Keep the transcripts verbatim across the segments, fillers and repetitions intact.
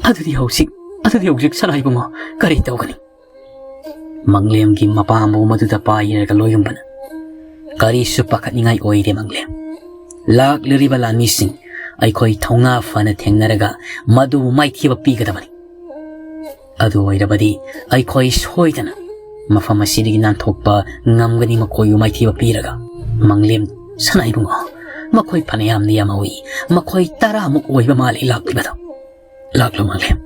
ꯑꯗꯨꯗꯤ ꯍꯧꯖꯤꯛ, ꯑꯗꯨꯗꯤ ꯍꯧꯖꯤꯛ ꯁꯅꯥ ꯏꯕꯨꯡꯉꯣ ꯀꯔꯤ ꯇꯧꯒꯅꯤ? ꯃꯪꯂꯦꯝꯒꯤ ꯃꯄꯥꯝꯕꯣꯝ ꯑꯗꯨꯗ ꯄꯥꯏꯔꯒ ꯂꯣꯌꯨꯝꯕꯅ, "ꯀꯔꯤꯁꯨ ꯄꯥꯈꯠꯅꯤꯡꯉꯥꯏ ꯑꯣꯏꯗꯦ ꯃꯪꯂꯦꯝ꯫ ꯂꯥꯛꯂꯤꯕ ꯂꯥꯟꯃꯤꯁꯤꯡ ꯑꯩꯈꯣꯏ ꯊꯧꯅꯥ ꯐꯅ ꯊꯦꯡꯅꯔꯒ ꯃꯗꯨꯕꯨ ꯃꯥꯏꯊꯤꯕ ꯄꯤꯒꯗꯕꯅꯤ꯫ ꯑꯗꯨ ꯑꯣꯏꯔꯕꯗꯤ ꯑꯩꯈꯣꯏ ꯁꯣꯏꯗꯅ ꯃꯐꯝ ꯑꯁꯤꯗꯒꯤ ꯅꯥꯟꯊꯣꯛꯄ ꯉꯝꯒꯅꯤ, ꯃꯈꯣꯏꯕꯨ ꯃꯥꯏꯊꯤꯕ ꯄꯤꯔꯒ꯫" ꯃꯪꯂꯦꯝ, "ꯁꯅꯥ ꯏꯕꯨꯡꯉꯣ, ꯃꯈꯣꯏ ꯐꯅꯌꯥꯝꯅ ꯌꯥꯝꯍꯧꯏ꯫ ꯃꯈꯣꯏ ꯇꯔꯥꯃꯨꯛ ꯑꯣꯏꯕ ꯃꯥꯜꯂꯤ ꯂꯥꯛꯂꯤꯕꯗꯣ꯫ ꯂꯥꯛꯂꯣ ꯃꯪꯂꯦꯝ꯫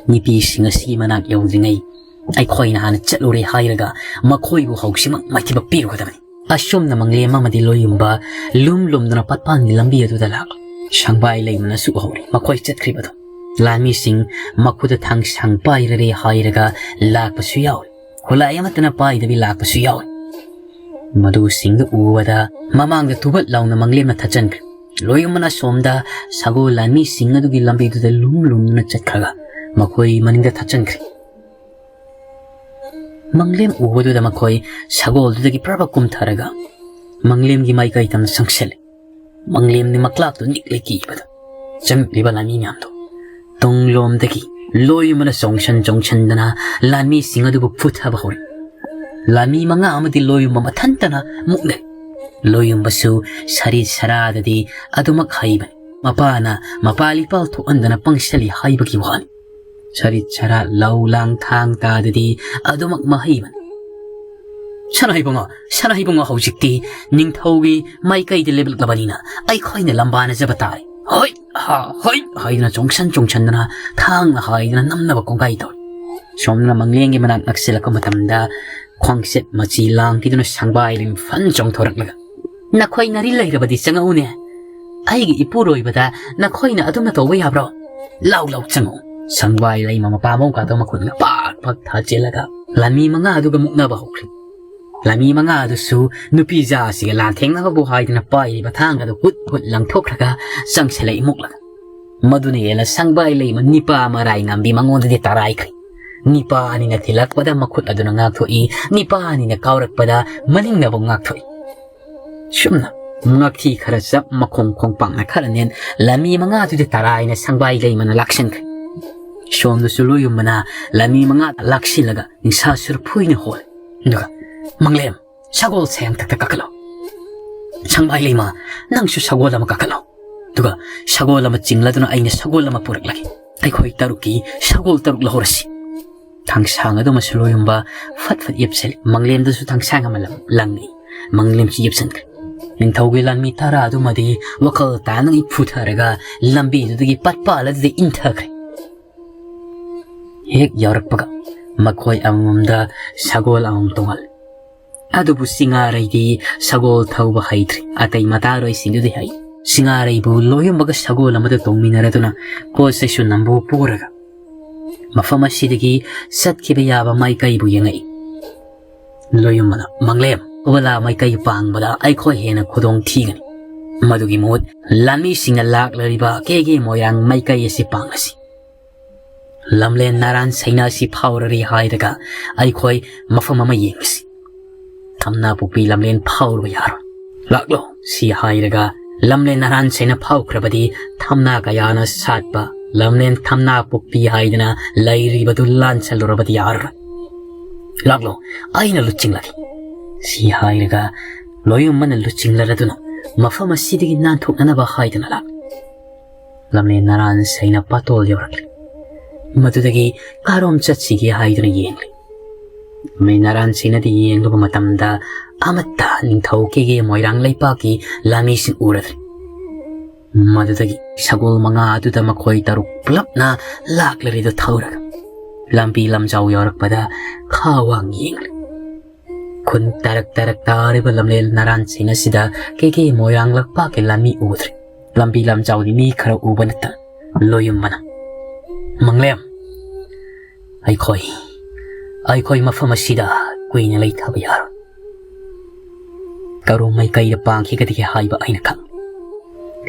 ꯅꯨꯄꯤꯁꯤꯡ ꯑꯁꯤꯒꯤ ꯃꯅꯥꯛ ꯌꯧꯗ꯭ꯔꯤꯉꯩ ꯑꯩꯈꯣꯏꯅ ꯍꯥꯟꯅ ꯆꯠꯂꯨꯔꯦ ꯍꯥꯏꯔꯒ ꯃꯈꯣꯏꯕꯨ ꯍꯧꯖꯤꯛꯃꯛ ꯃꯥꯏꯊꯤꯕ ꯄꯤꯔꯨꯒꯗꯕꯅꯤ꯫" ꯑꯁꯨꯝꯅ ꯃꯪꯂꯦꯝ ꯑꯃꯗꯤ ꯂꯣꯌꯨꯝꯕ ꯂꯨꯝ ꯂꯨꯝꯗꯨꯅ ꯄꯠꯄꯥꯟꯒꯤ ꯂꯝꯕꯤ ꯑꯗꯨꯗ ꯂꯥꯛꯂꯤ꯫ ꯁꯪꯕꯥꯏ ꯂꯩꯃꯅꯁꯨ ꯎꯍꯧꯔꯤ ꯃꯈꯣꯏ ꯆꯠꯈ꯭ꯔꯤꯕꯗꯨ꯫ ꯂꯥꯟꯃꯤꯁꯤꯡ ꯃꯈꯨꯠꯇ ꯊꯥꯡꯁꯥꯡ ꯄꯥꯏꯔꯔꯦ ꯍꯥꯏꯔꯒ ꯂꯥꯛꯄꯁꯨ ꯌꯥꯎꯔꯤ꯫ ꯈꯨꯠꯂꯥꯏ ꯑꯃꯠꯇꯅ ꯄꯥꯏꯗꯕꯤ ꯂꯥꯛꯄꯁꯨ ꯌꯥꯎꯔꯤ꯫ ꯃꯗꯨꯁꯤꯡꯗꯨ ꯎꯕꯗ ꯃꯃꯥꯡꯗ ꯊꯨꯕꯠ ꯂꯥꯎꯅ ꯃꯪꯂꯦꯝꯅ ꯊꯠꯆꯟꯈ꯭ꯔꯦ꯫ ꯂꯣꯌꯨꯝꯕꯅ ꯑꯁꯣꯝꯗ ꯁꯒꯣꯜ ꯂꯥꯟꯃꯤꯁꯤꯡ ꯑꯗꯨꯒꯤ ꯂꯝꯕꯤꯗꯨꯗ ꯂꯨꯝ ꯂꯨꯝꯗꯨꯅ ꯆꯠꯈ꯭ꯔꯒ ꯃꯈꯣꯏ ꯃꯅꯤꯡꯗ ꯊꯠꯆꯟꯈ꯭ꯔꯦ꯫ ꯃꯪꯂꯦꯝ ꯎꯕꯗꯨꯗ ꯃꯈꯣꯏ ꯁꯒꯣꯜꯗꯨꯗꯒꯤ ꯄ꯭ꯔꯕ ꯀꯨꯝꯊꯔꯒ ꯃꯪꯂꯦꯝꯒꯤ ꯃꯥꯏꯀꯩ ꯇꯝꯅ ꯆꯪꯁꯤꯜꯂꯦ꯫ ꯃꯪꯂꯦꯝꯗꯤ ꯃꯀ꯭ꯂꯥꯛꯇꯨ ꯅꯤꯛꯂꯦ ꯀꯤꯕꯗ꯫ ꯆꯪꯂꯛꯂꯤꯕ ꯂꯥꯟꯃꯤ ꯃꯌꯥꯝꯗꯨ ꯇꯨꯡꯂꯣꯝꯗꯒꯤ ꯂꯣꯌꯨꯝꯕꯅ ꯆꯣꯡꯁꯟ ꯆꯣꯡꯁꯟꯗꯅ ꯂꯥꯟꯃꯤꯁꯤꯡ ꯑꯗꯨꯕꯨ ꯐꯨꯊꯕ ꯍꯧꯔꯤ꯫ ꯂꯥꯟꯃꯤ ꯃꯉꯥ ꯑꯃꯗꯤ ꯂꯣꯌꯨꯝꯕ ꯃꯊꯟꯇꯅ ꯃꯨꯛꯅꯩ꯫ ꯂꯣꯌꯨꯝꯕꯁꯨ ꯁꯔꯤꯠ ꯁꯔꯥꯗꯗꯤ ꯑꯗꯨꯃꯛ ꯍꯩꯕꯅꯤ꯫ ꯃꯄꯥꯅ ꯃꯄꯥ ꯂꯤꯄꯥꯜ ꯊꯣꯛꯍꯟꯗꯅ ꯄꯪꯁꯜꯂꯤ ꯍꯥꯏꯕꯒꯤ ꯋꯥꯅꯤ꯫ ꯁꯔꯤꯠ ꯁꯔꯥ ꯂꯧ ꯂꯥꯡ ꯊꯥꯡ ꯇꯥꯗꯗꯤ ꯑꯗꯨꯃꯛ ꯃꯍꯩꯕꯅꯤ꯫ "ꯁꯅꯥ ꯏꯕꯨꯡꯉꯣ, ꯁꯅꯥ ꯏꯕꯨꯡꯉꯣ, ꯍꯧꯖꯤꯛꯇꯤ ꯅꯤꯡꯊꯧꯒꯤ ꯃꯥꯏꯀꯩꯗ ꯂꯦꯞꯂꯛꯂꯕꯅꯤꯅ ꯑꯩꯈꯣꯏꯅ ꯂꯝꯕꯥꯅꯖꯕ ꯇꯥꯔꯦ꯫ ꯍꯣꯏ ꯍꯥ, ꯍꯣꯏ" ꯍꯥꯏꯗꯨꯅ ꯆꯣꯡꯁꯟ ꯆꯣꯡꯁꯟꯗꯅ ꯊꯥꯡꯅ ꯍꯥꯏꯗꯨꯅ ꯅꯝꯅꯕ ꯀꯣꯡꯒꯥꯏ ꯇꯧꯔꯤ꯫ ꯁꯣꯝꯗꯅ ꯃꯪꯂꯦꯝꯒꯤ ꯃꯅꯥꯛ ꯅꯛꯁꯤꯜꯂꯛꯄ ꯃꯇꯝꯗ ꯈ꯭ꯋꯥꯡꯆꯠ ꯃꯆꯤ ꯂꯥꯡꯈꯤꯗꯨꯅ ꯁꯪꯕꯥꯏ ꯂꯩꯃ ꯐꯟ ꯆꯣꯡꯊꯣꯔꯛꯂꯒ, "ꯅꯈꯣꯏ ꯅꯔꯤ ꯂꯩꯔꯕꯗꯤ ꯆꯪꯉꯛꯎꯅꯦ꯫ ꯑꯩꯒꯤ ꯏꯄꯨꯔꯣꯏꯕꯗ ꯅꯈꯣꯏꯅ ꯑꯗꯨꯝꯅ ꯇꯧꯕ ꯌꯥꯕ꯭ꯔꯣ? ꯂꯥꯎ ꯂꯥꯎ ꯆꯪꯉꯛꯎ꯫" ꯁꯪꯕꯥꯏ ꯂꯩꯃ ꯃꯄꯥꯝꯕꯣꯝ ꯀꯥꯗꯣ ꯃꯈꯨꯠꯅ ꯄꯥꯛ ꯄꯥꯛ ꯊꯥꯖꯤꯜꯂꯒ ꯂꯥꯟꯃꯤ ꯃꯉꯥ ꯑꯗꯨꯒ ꯃꯨꯛꯅꯕ ꯍꯧꯈ꯭ꯔꯦ꯫ ꯂꯥꯟꯃꯤ ꯃꯉꯥ ꯑꯗꯨꯁꯨ ꯅꯨꯄꯤ ꯖꯥꯁꯤꯒ ꯂꯥꯟꯊꯦꯡꯅꯕꯕꯨ ꯍꯥꯏꯗꯨꯅ ꯄꯥꯏꯔꯤꯕ ꯊꯥꯡꯒꯗꯨ ꯍꯨꯠ ꯍꯨꯠ ꯂꯪꯊꯣꯛꯈ꯭ꯔꯒ ꯆꯪꯁꯤꯜꯂꯛꯏ ꯃꯨꯛꯂꯒ꯫ ꯃꯗꯨꯅ ꯍꯦꯟꯅ ꯁꯪꯕꯥꯏ ꯂꯩꯃ ꯅꯤꯄꯥ ꯃꯔꯥꯏ ꯉꯝꯕꯤ ꯃꯉꯣꯟꯗꯗꯤ ꯇꯔꯥꯏꯈ꯭ꯔꯦ꯫ ꯅꯤꯄꯥ ꯑꯅꯤꯅ ꯊꯤꯜꯂꯛꯄꯗ ꯃꯈꯨꯠ ꯑꯗꯨꯅ ꯉꯥꯛꯊꯣꯛꯏ, ꯅꯤꯄꯥ ꯑꯅꯤꯅ ꯀꯥꯎꯔꯛꯄꯗ ꯃꯅꯤꯡꯅ ꯑꯃꯨꯛ ꯉꯥꯛꯊꯣꯛꯏ꯫ ꯁꯨꯝꯅ ꯉꯛꯊꯤ ꯈꯔ ꯆꯞ, ꯃꯈꯣꯡ ꯈꯣꯡꯄꯥꯛꯅ ꯈꯔ ꯅꯦꯟ, ꯂꯥꯟꯃꯤ ꯃꯉꯥꯗꯨꯗꯤ ꯇꯔꯥꯏꯅ ꯁꯪꯕꯥꯏ ꯂꯩꯃꯅ ꯂꯥꯛꯁꯟꯈ꯭ꯔꯦ꯫ ꯁꯣꯝꯗꯁꯨ ꯂꯣꯌꯨꯝꯕꯅ ꯂꯥꯟꯃꯤ ꯃꯉꯥ ꯂꯥꯛꯁꯤꯜꯂꯒ ꯅꯤꯡꯁꯥ ꯁꯨꯔ ꯐꯨꯏꯅ ꯍꯣꯜꯂꯦ꯫ ꯑꯗꯨꯒ, "ꯃꯪꯂꯦꯝ, ꯁꯒꯣꯜ ꯁꯥꯌꯦꯡꯊꯛꯇ ꯀꯥꯈꯠꯂꯣ꯫ ꯁꯪꯕꯥꯏ ꯂꯩꯃ, ꯅꯪꯁꯨ ꯁꯒꯣꯜ ꯑꯃ ꯀꯥꯈꯠꯂꯣ꯫ ꯑꯗꯨꯒ ꯁꯒꯣꯜ ꯑꯃ ꯆꯤꯡꯂꯗꯨꯅ ꯑꯩꯅ ꯁꯒꯣꯜ ꯑꯃ ꯄꯨꯔꯛꯂꯒꯦ꯫ ꯑꯩꯈꯣꯏ ꯇꯔꯨꯛꯀꯤ ꯁꯒꯣꯜ ꯇꯔꯨꯛ ꯂꯧꯍꯧꯔꯁꯤ꯫" ꯊꯥꯡꯁꯥꯡ ꯑꯗꯨꯃꯁꯨ ꯂꯣꯌꯨꯝꯕ ꯐꯠ ꯐꯠ ꯌꯦꯞꯁꯤꯜꯂꯤ꯫ ꯃꯪꯂꯦꯝꯗꯁꯨ ꯊꯥꯡꯁꯥꯡ ꯑꯃ ꯂꯪ-, ꯂꯪꯉꯤ꯫ ꯃꯪꯂꯦꯝꯁꯨ ꯌꯦꯞꯁꯤꯟꯈ꯭ꯔꯦ꯫ ꯅꯤꯡꯊꯧꯒꯤ ꯂꯥꯟꯃꯤ ꯇꯔꯥ ꯑꯗꯨꯃꯗꯤ ꯋꯥꯈꯜ ꯇꯥꯅꯉꯩ ꯐꯨꯊꯔꯒ ꯂꯝꯕꯤꯗꯨꯗꯒꯤ ꯄꯠꯄꯥꯜ ꯑꯗꯨꯗ ꯏꯟꯊꯈ꯭ꯔꯦ꯫ ꯍꯦꯛ ꯌꯧꯔꯛꯄꯒ ꯃꯈꯣꯏ ꯑꯃꯃꯝꯗ ꯁꯒꯣꯜ ꯑꯃꯃꯝ ꯇꯣꯡꯍꯜꯂꯤ꯫ ꯑꯗꯨꯕꯨ ꯁꯤꯡꯉꯥꯔꯩꯗꯤ ꯁꯒꯣꯜ ꯊꯧꯕ ꯍꯩꯇ꯭ꯔꯤ, ꯑꯇꯩ ꯃꯇꯥꯔꯣꯏꯁꯤꯡꯗꯨꯗꯤ ꯍꯩ꯫ ꯁꯤꯡꯉꯥꯔꯩꯕꯨ ꯂꯣꯌꯨꯝꯕꯒ ꯁꯒꯣꯜ ꯑꯃꯗ ꯇꯣꯡꯃꯤꯟꯅꯔꯗꯨꯅ ꯀꯣꯁꯩꯁꯨ ꯅꯝꯕꯨ ꯄꯨꯔꯒ ꯃꯐꯝ ꯑꯁꯤꯗꯒꯤ ꯆꯠꯈꯤꯕ ꯌꯥꯕ ꯃꯥꯏꯀꯩꯕꯨ ꯌꯦꯡꯉꯛꯏ꯫ ꯂꯣꯌꯨꯝꯕꯅ, "ꯃꯪꯂꯦꯝ, ꯎꯕꯂꯥ ꯃꯥꯏꯀꯩ ꯄꯥꯡꯕꯗ ꯑꯩꯈꯣꯏ ꯍꯦꯟꯅ ꯈꯨꯗꯣꯡ ꯊꯤꯒꯅꯤ꯫ ꯃꯗꯨꯒꯤ ꯃꯍꯨꯠ ꯂꯥꯟꯃꯤꯁꯤꯡꯅ ꯂꯥꯛꯂꯔꯤꯕ ꯀꯦꯒꯦ ꯃꯣꯏꯔꯥꯡ ꯃꯥꯏꯀꯩ ꯑꯁꯤ ꯄꯥꯡꯂꯁꯤ꯫ ꯂꯝꯂꯦꯟ ꯅꯥꯔꯥꯟ ꯁꯩꯅ ꯑꯁꯤ ꯐꯥꯎꯔꯔꯤ ꯍꯥꯏꯔꯒ ꯑꯩꯈꯣꯏ ꯃꯐꯝ ꯑꯃ ꯌꯦꯡꯂꯁꯤ꯫ ꯊꯝꯅꯥ ꯄꯣꯛꯄꯤ ꯂꯝꯂꯦꯟ ꯐꯥꯎꯔꯨꯕ ꯌꯥꯔꯣꯏ꯫ ꯂꯥꯛꯂꯣ" ꯁꯤ ꯍꯥꯏꯔꯒ ꯂꯝꯂꯦꯟ ꯅꯥꯔꯥꯟ ꯁꯩꯅ ꯐꯥꯎꯈ꯭ꯔꯕꯗꯤ ꯊꯝꯅꯥ ꯀꯌꯥꯅ ꯁꯥꯠꯄ ꯂꯝꯂꯦꯟ ꯊꯝꯅꯥ ꯄꯣꯛꯄꯤ ꯍꯥꯏꯗꯅ ꯂꯩꯔꯤꯕꯗꯨ ꯂꯥꯟꯁꯜꯂꯨꯔꯕꯗꯤ ꯌꯥꯔꯔꯣꯏ꯫ ꯂꯥꯛꯂꯣ, ꯑꯩꯅ ꯂꯨꯆꯤꯡꯂꯒꯦ꯫ ꯁꯤ ꯍꯥꯏꯔꯒ ꯂꯣꯌꯨꯝꯕꯅ ꯂꯨꯆꯤꯡꯂꯔꯗꯨꯅ ꯃꯐꯝ ꯑꯁꯤꯗꯒꯤ ꯅꯥꯟꯊꯣꯛꯅꯅꯕ ꯍꯥꯏꯗꯨꯅ ꯂꯥꯛꯂꯤ꯫ ꯂꯝꯂꯦꯟ ꯅꯥꯔꯥꯟ ꯁꯩꯅ ꯄꯥꯇꯣꯜ ꯌꯧꯔꯛꯂꯤ꯫ ꯃꯗꯨꯗꯒꯤ ꯀꯥꯔꯣꯝ ꯆꯠꯁꯤꯒꯦ ꯍꯥꯏꯗꯨꯅ ꯌꯦꯡꯂꯤ꯫ ꯂꯝꯂꯦꯟ ꯅꯥꯔꯥꯟ ꯁꯩꯅꯗ ꯌꯦꯡꯂꯨꯕ ꯃꯇꯝꯗ ꯑꯃꯠꯇ ꯅꯤꯡꯊꯧ ꯀꯦꯒꯦ ꯃꯣꯏꯔꯥꯡ ꯂꯩꯄꯥꯛꯀꯤ ꯂꯥꯟꯃꯤꯁꯤꯡ ꯎꯔꯗ꯭ꯔꯦ꯫ ꯃꯗꯨꯗꯒꯤ ꯁꯒꯣꯜ ꯃꯉꯥ ꯑꯗꯨꯗ ꯃꯈꯣꯏ ꯇꯔꯨꯛ ꯄꯨꯂꯞꯅ ꯂꯥꯛꯂꯔꯤꯗꯨ ꯊꯧꯔꯒ ꯂꯝꯕꯤ ꯂꯝꯖꯥꯎ ꯌꯧꯔꯛꯄꯗ ꯈꯥ ꯋꯥꯡ ꯌꯦꯡꯂꯤ꯫ ꯈꯨꯟ ꯇꯔꯛ ꯇꯔꯛ ꯇꯥꯔꯤꯕ ꯂꯝꯂꯦꯟ ꯅꯥꯔꯥꯟꯁꯤꯡ ꯑꯁꯤꯗ ꯀꯦꯀꯦ ꯃꯣꯏꯔꯥꯡ ꯂꯩꯄꯥꯛꯀꯤ ꯂꯥꯟꯃꯤ ꯎꯗ꯭ꯔꯦ꯫ ꯂꯝꯕꯤ ꯂꯝꯖꯥꯎꯗꯤ ꯃꯤ ꯈꯔ ꯎꯕ ꯅꯠꯇꯅ꯫ ꯂꯣꯌꯨꯝꯕꯅ, "ꯃꯪꯂꯦꯝ, ꯑꯩꯈꯣꯏ, ꯑꯩꯈꯣꯏ ꯃꯐꯝ ꯑꯁꯤꯗ ꯀꯨꯏꯅ ꯂꯩꯊꯕ ꯌꯥꯔꯣꯏ꯫ ꯀꯔꯣꯝ ꯃꯥꯏꯀꯩꯗ ꯄꯥꯡꯈꯤꯒꯗꯒꯦ ꯍꯥꯏꯕ ꯑꯩꯅ ꯈꯪ꯫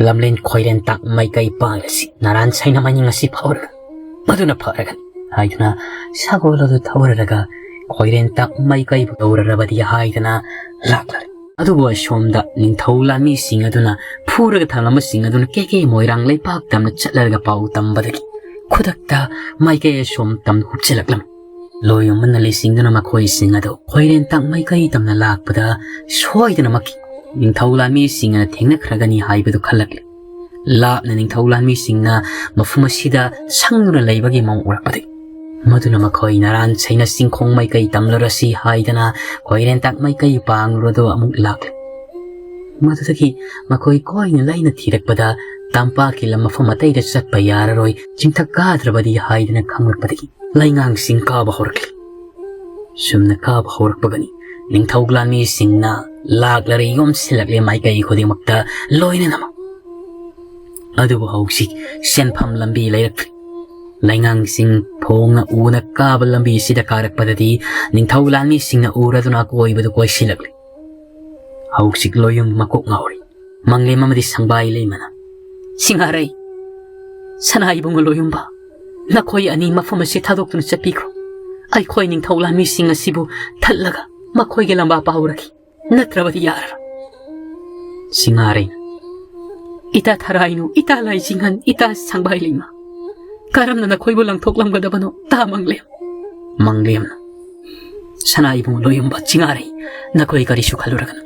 ꯂꯝꯂꯦꯟ ꯈꯣꯏꯔꯦꯟ ꯇꯥꯛ ꯃꯥꯏꯀꯩ ꯄꯥꯡꯂꯁꯤ, ꯅꯥꯔꯥꯟ ꯁꯩꯅ ꯃꯅꯤꯡ ꯑꯁꯤ ꯐꯥꯎꯔꯒ ꯃꯗꯨꯅ ꯐꯔꯒꯅꯤ" ꯍꯥꯏꯗꯨꯅ ꯁꯒꯣꯜ ꯑꯗꯨ ꯊꯧꯔꯔꯒ ꯈꯣꯏꯔꯦꯟ ꯇꯥꯛ ꯃꯥꯏꯀꯩꯕꯨ ꯌꯧꯔꯔꯕꯗꯤ ꯍꯥꯏꯗꯅ ꯂꯥꯛꯂꯔꯦ꯫ ꯑꯗꯨꯕꯨ ꯑꯁꯣꯝꯗ ꯅꯤꯡꯊꯧ ꯂꯥꯟꯃꯤꯁꯤꯡ ꯑꯗꯨꯅ ꯐꯨꯔꯒ ꯊꯝꯂꯝꯕꯁꯤꯡ ꯑꯗꯨꯅ ꯀꯦꯀꯦ ꯃꯣꯏꯔꯥꯡ ꯂꯩꯄꯥꯛ ꯇꯝꯅ ꯆꯠꯂꯔꯒ ꯄꯥꯎ ꯇꯝꯕꯗꯒꯤ ꯈꯨꯗꯛꯇ ꯃꯥꯏꯀꯩ ꯑꯁꯣꯝ ꯇꯝꯅ ꯍꯨꯞꯆꯤꯜꯂꯛꯂꯝꯃꯤ꯫ ꯂꯣꯌꯨꯝꯕꯅ ꯂꯩꯆꯤꯡꯗꯨꯅ ꯃꯈꯣꯏꯁꯤꯡ ꯑꯗꯨ ꯈꯣꯏꯔꯦꯟꯇꯛ ꯃꯥꯏꯀꯩ ꯇꯝꯅ ꯂꯥꯛꯄꯗ ꯁꯣꯏꯗꯅꯃꯛꯀꯤ ꯅꯤꯡꯊꯧ ꯂꯥꯟꯃꯤꯁꯤꯡꯅ ꯊꯦꯡꯅꯈ꯭ꯔꯒꯅꯤ ꯍꯥꯏꯕꯗꯨ ꯈꯜꯂꯛꯂꯤ꯫ ꯂꯥꯞꯅ ꯅꯤꯡꯊꯧ ꯂꯥꯟꯃꯤꯁꯤꯡꯅ ꯃꯐꯝ ꯑꯁꯤꯗ ꯁꯪꯗꯨꯅ ꯂꯩꯕꯒꯤ ꯃꯑꯣꯡ ꯎꯔꯛꯄꯗꯒꯤ ꯃꯗꯨꯅ ꯃꯈꯣꯏ ꯅꯔꯥꯟ ꯁꯩꯅ ꯆꯤꯡꯈꯣꯡ ꯃꯥꯏꯀꯩ ꯇꯝꯂꯔꯁꯤ ꯍꯥꯏꯗꯅ ꯈꯣꯏꯔꯦꯟꯇꯛ ꯃꯥꯏꯀꯩ ꯄꯥꯡꯂꯨꯔꯗꯨ ꯑꯃꯨꯛ ꯂꯥꯛꯂꯤ꯫ ꯃꯗꯨꯗꯒꯤ ꯃꯈꯣꯏ ꯀꯣꯏꯅ ꯂꯩꯅ ꯊꯤꯔꯛꯄꯗ ꯇꯝꯄꯥꯛꯀꯤ ꯂꯝ ꯃꯐꯝ ꯑꯇꯩꯗ ꯆꯠꯄ ꯌꯥꯔꯔꯣꯏ, ꯆꯤꯡꯊꯛ ꯀꯥꯗ꯭ꯔꯕꯗꯤ ꯍꯥꯏꯗꯅ ꯈꯪꯂꯛꯄꯗꯒꯤ ꯂꯩꯉꯥꯡꯁꯤꯡ ꯀꯥꯕ ꯍꯧꯔꯛꯂꯤ꯫ ꯁꯨꯝꯅ ꯀꯥꯕ ꯍꯧꯔꯛꯄꯒꯅꯤ ꯅꯤꯡꯊꯧ ꯂꯥꯟꯃꯤꯁꯤꯡꯅ ꯂꯥꯛꯂꯔꯦ ꯌꯣꯝꯁꯤꯜꯂꯛꯂꯦ ꯃꯥꯏꯀꯩ ꯈꯨꯗꯤꯡꯃꯛꯇ ꯂꯣꯏꯅꯅꯃꯛ꯫ ꯑꯗꯨꯕꯨ ꯍꯧꯖꯤꯛ ꯁꯦꯟꯐꯝ ꯂꯝꯕꯤ ꯂꯩꯔꯛꯇ꯭ꯔꯦ꯫ ꯂꯩꯉꯥꯡꯁꯤꯡ ꯐꯣꯡꯅ ꯎꯅ ꯀꯥꯕ ꯂꯝꯕꯤꯁꯤꯗ ꯀꯥꯔꯛꯄꯗꯗꯤ ꯅꯤꯡꯊꯧ ꯂꯥꯟꯃꯤꯁꯤꯡꯅ ꯎꯔꯗꯨꯅ ꯑꯀꯣꯏꯕꯗꯨ ꯀꯣꯏꯁꯤꯜꯂꯛꯂꯤ꯫ ꯍꯧꯖꯤꯛ ꯂꯣꯌꯨꯝ ꯃꯀꯣꯛ ꯉꯥꯎꯔꯤ꯫ ꯃꯪꯂꯦꯝ ꯑꯃꯗꯤ ꯁꯪꯕꯥꯏ ꯂꯩꯃꯅ, "ꯁꯤꯡꯍꯥꯔꯩ, ꯁꯅꯥ ꯏꯕꯨꯡꯉꯣ ꯂꯣꯌꯨꯝꯕ, ꯅꯈꯣꯏ ꯑꯅꯤ ꯃꯐꯝ ꯑꯁꯤ ꯊꯥꯗꯣꯛꯇꯨꯅ ꯆꯠꯄꯤꯈ꯭ꯔꯣ꯫ ꯑꯩꯈꯣꯏ ꯅꯤꯡꯊꯧ ꯂꯥꯟꯃꯤꯁꯤꯡ ꯑꯁꯤꯕꯨ ꯊꯠꯂꯒ ꯃꯈꯣꯏꯒꯤ ꯂꯝꯕꯥ ꯄꯥꯎꯔꯒꯦ, ꯅꯠꯇ꯭ꯔꯕꯗꯤ ꯌꯥꯔꯔꯣꯏ꯫" ꯁꯤꯡꯍꯥꯔꯩꯅ, "ꯏꯇꯥ ꯊꯔꯥꯏꯅꯨ, ꯏꯇꯥ ꯂꯥꯏꯖꯤꯡꯍꯟ, ꯏꯇꯥ ꯁꯪꯕꯥꯏ ꯂꯩꯃ, ꯀꯔꯝꯅ ꯅꯈꯣꯏꯕꯨ ꯂꯪꯊꯣꯛꯂꯝꯒꯗꯕꯅꯣ ꯇꯥ ꯃꯪꯂꯦꯝ?" ꯃꯪꯂꯦꯝꯅ, "ꯁꯅꯥ ꯏꯕꯨꯡꯉꯣ ꯂꯣꯌꯨꯝꯕ ꯆꯤꯡꯍꯥꯔꯩ, ꯅꯈꯣꯏ ꯀꯔꯤꯁꯨ ꯈꯜꯂꯨꯔꯒꯅꯨ꯫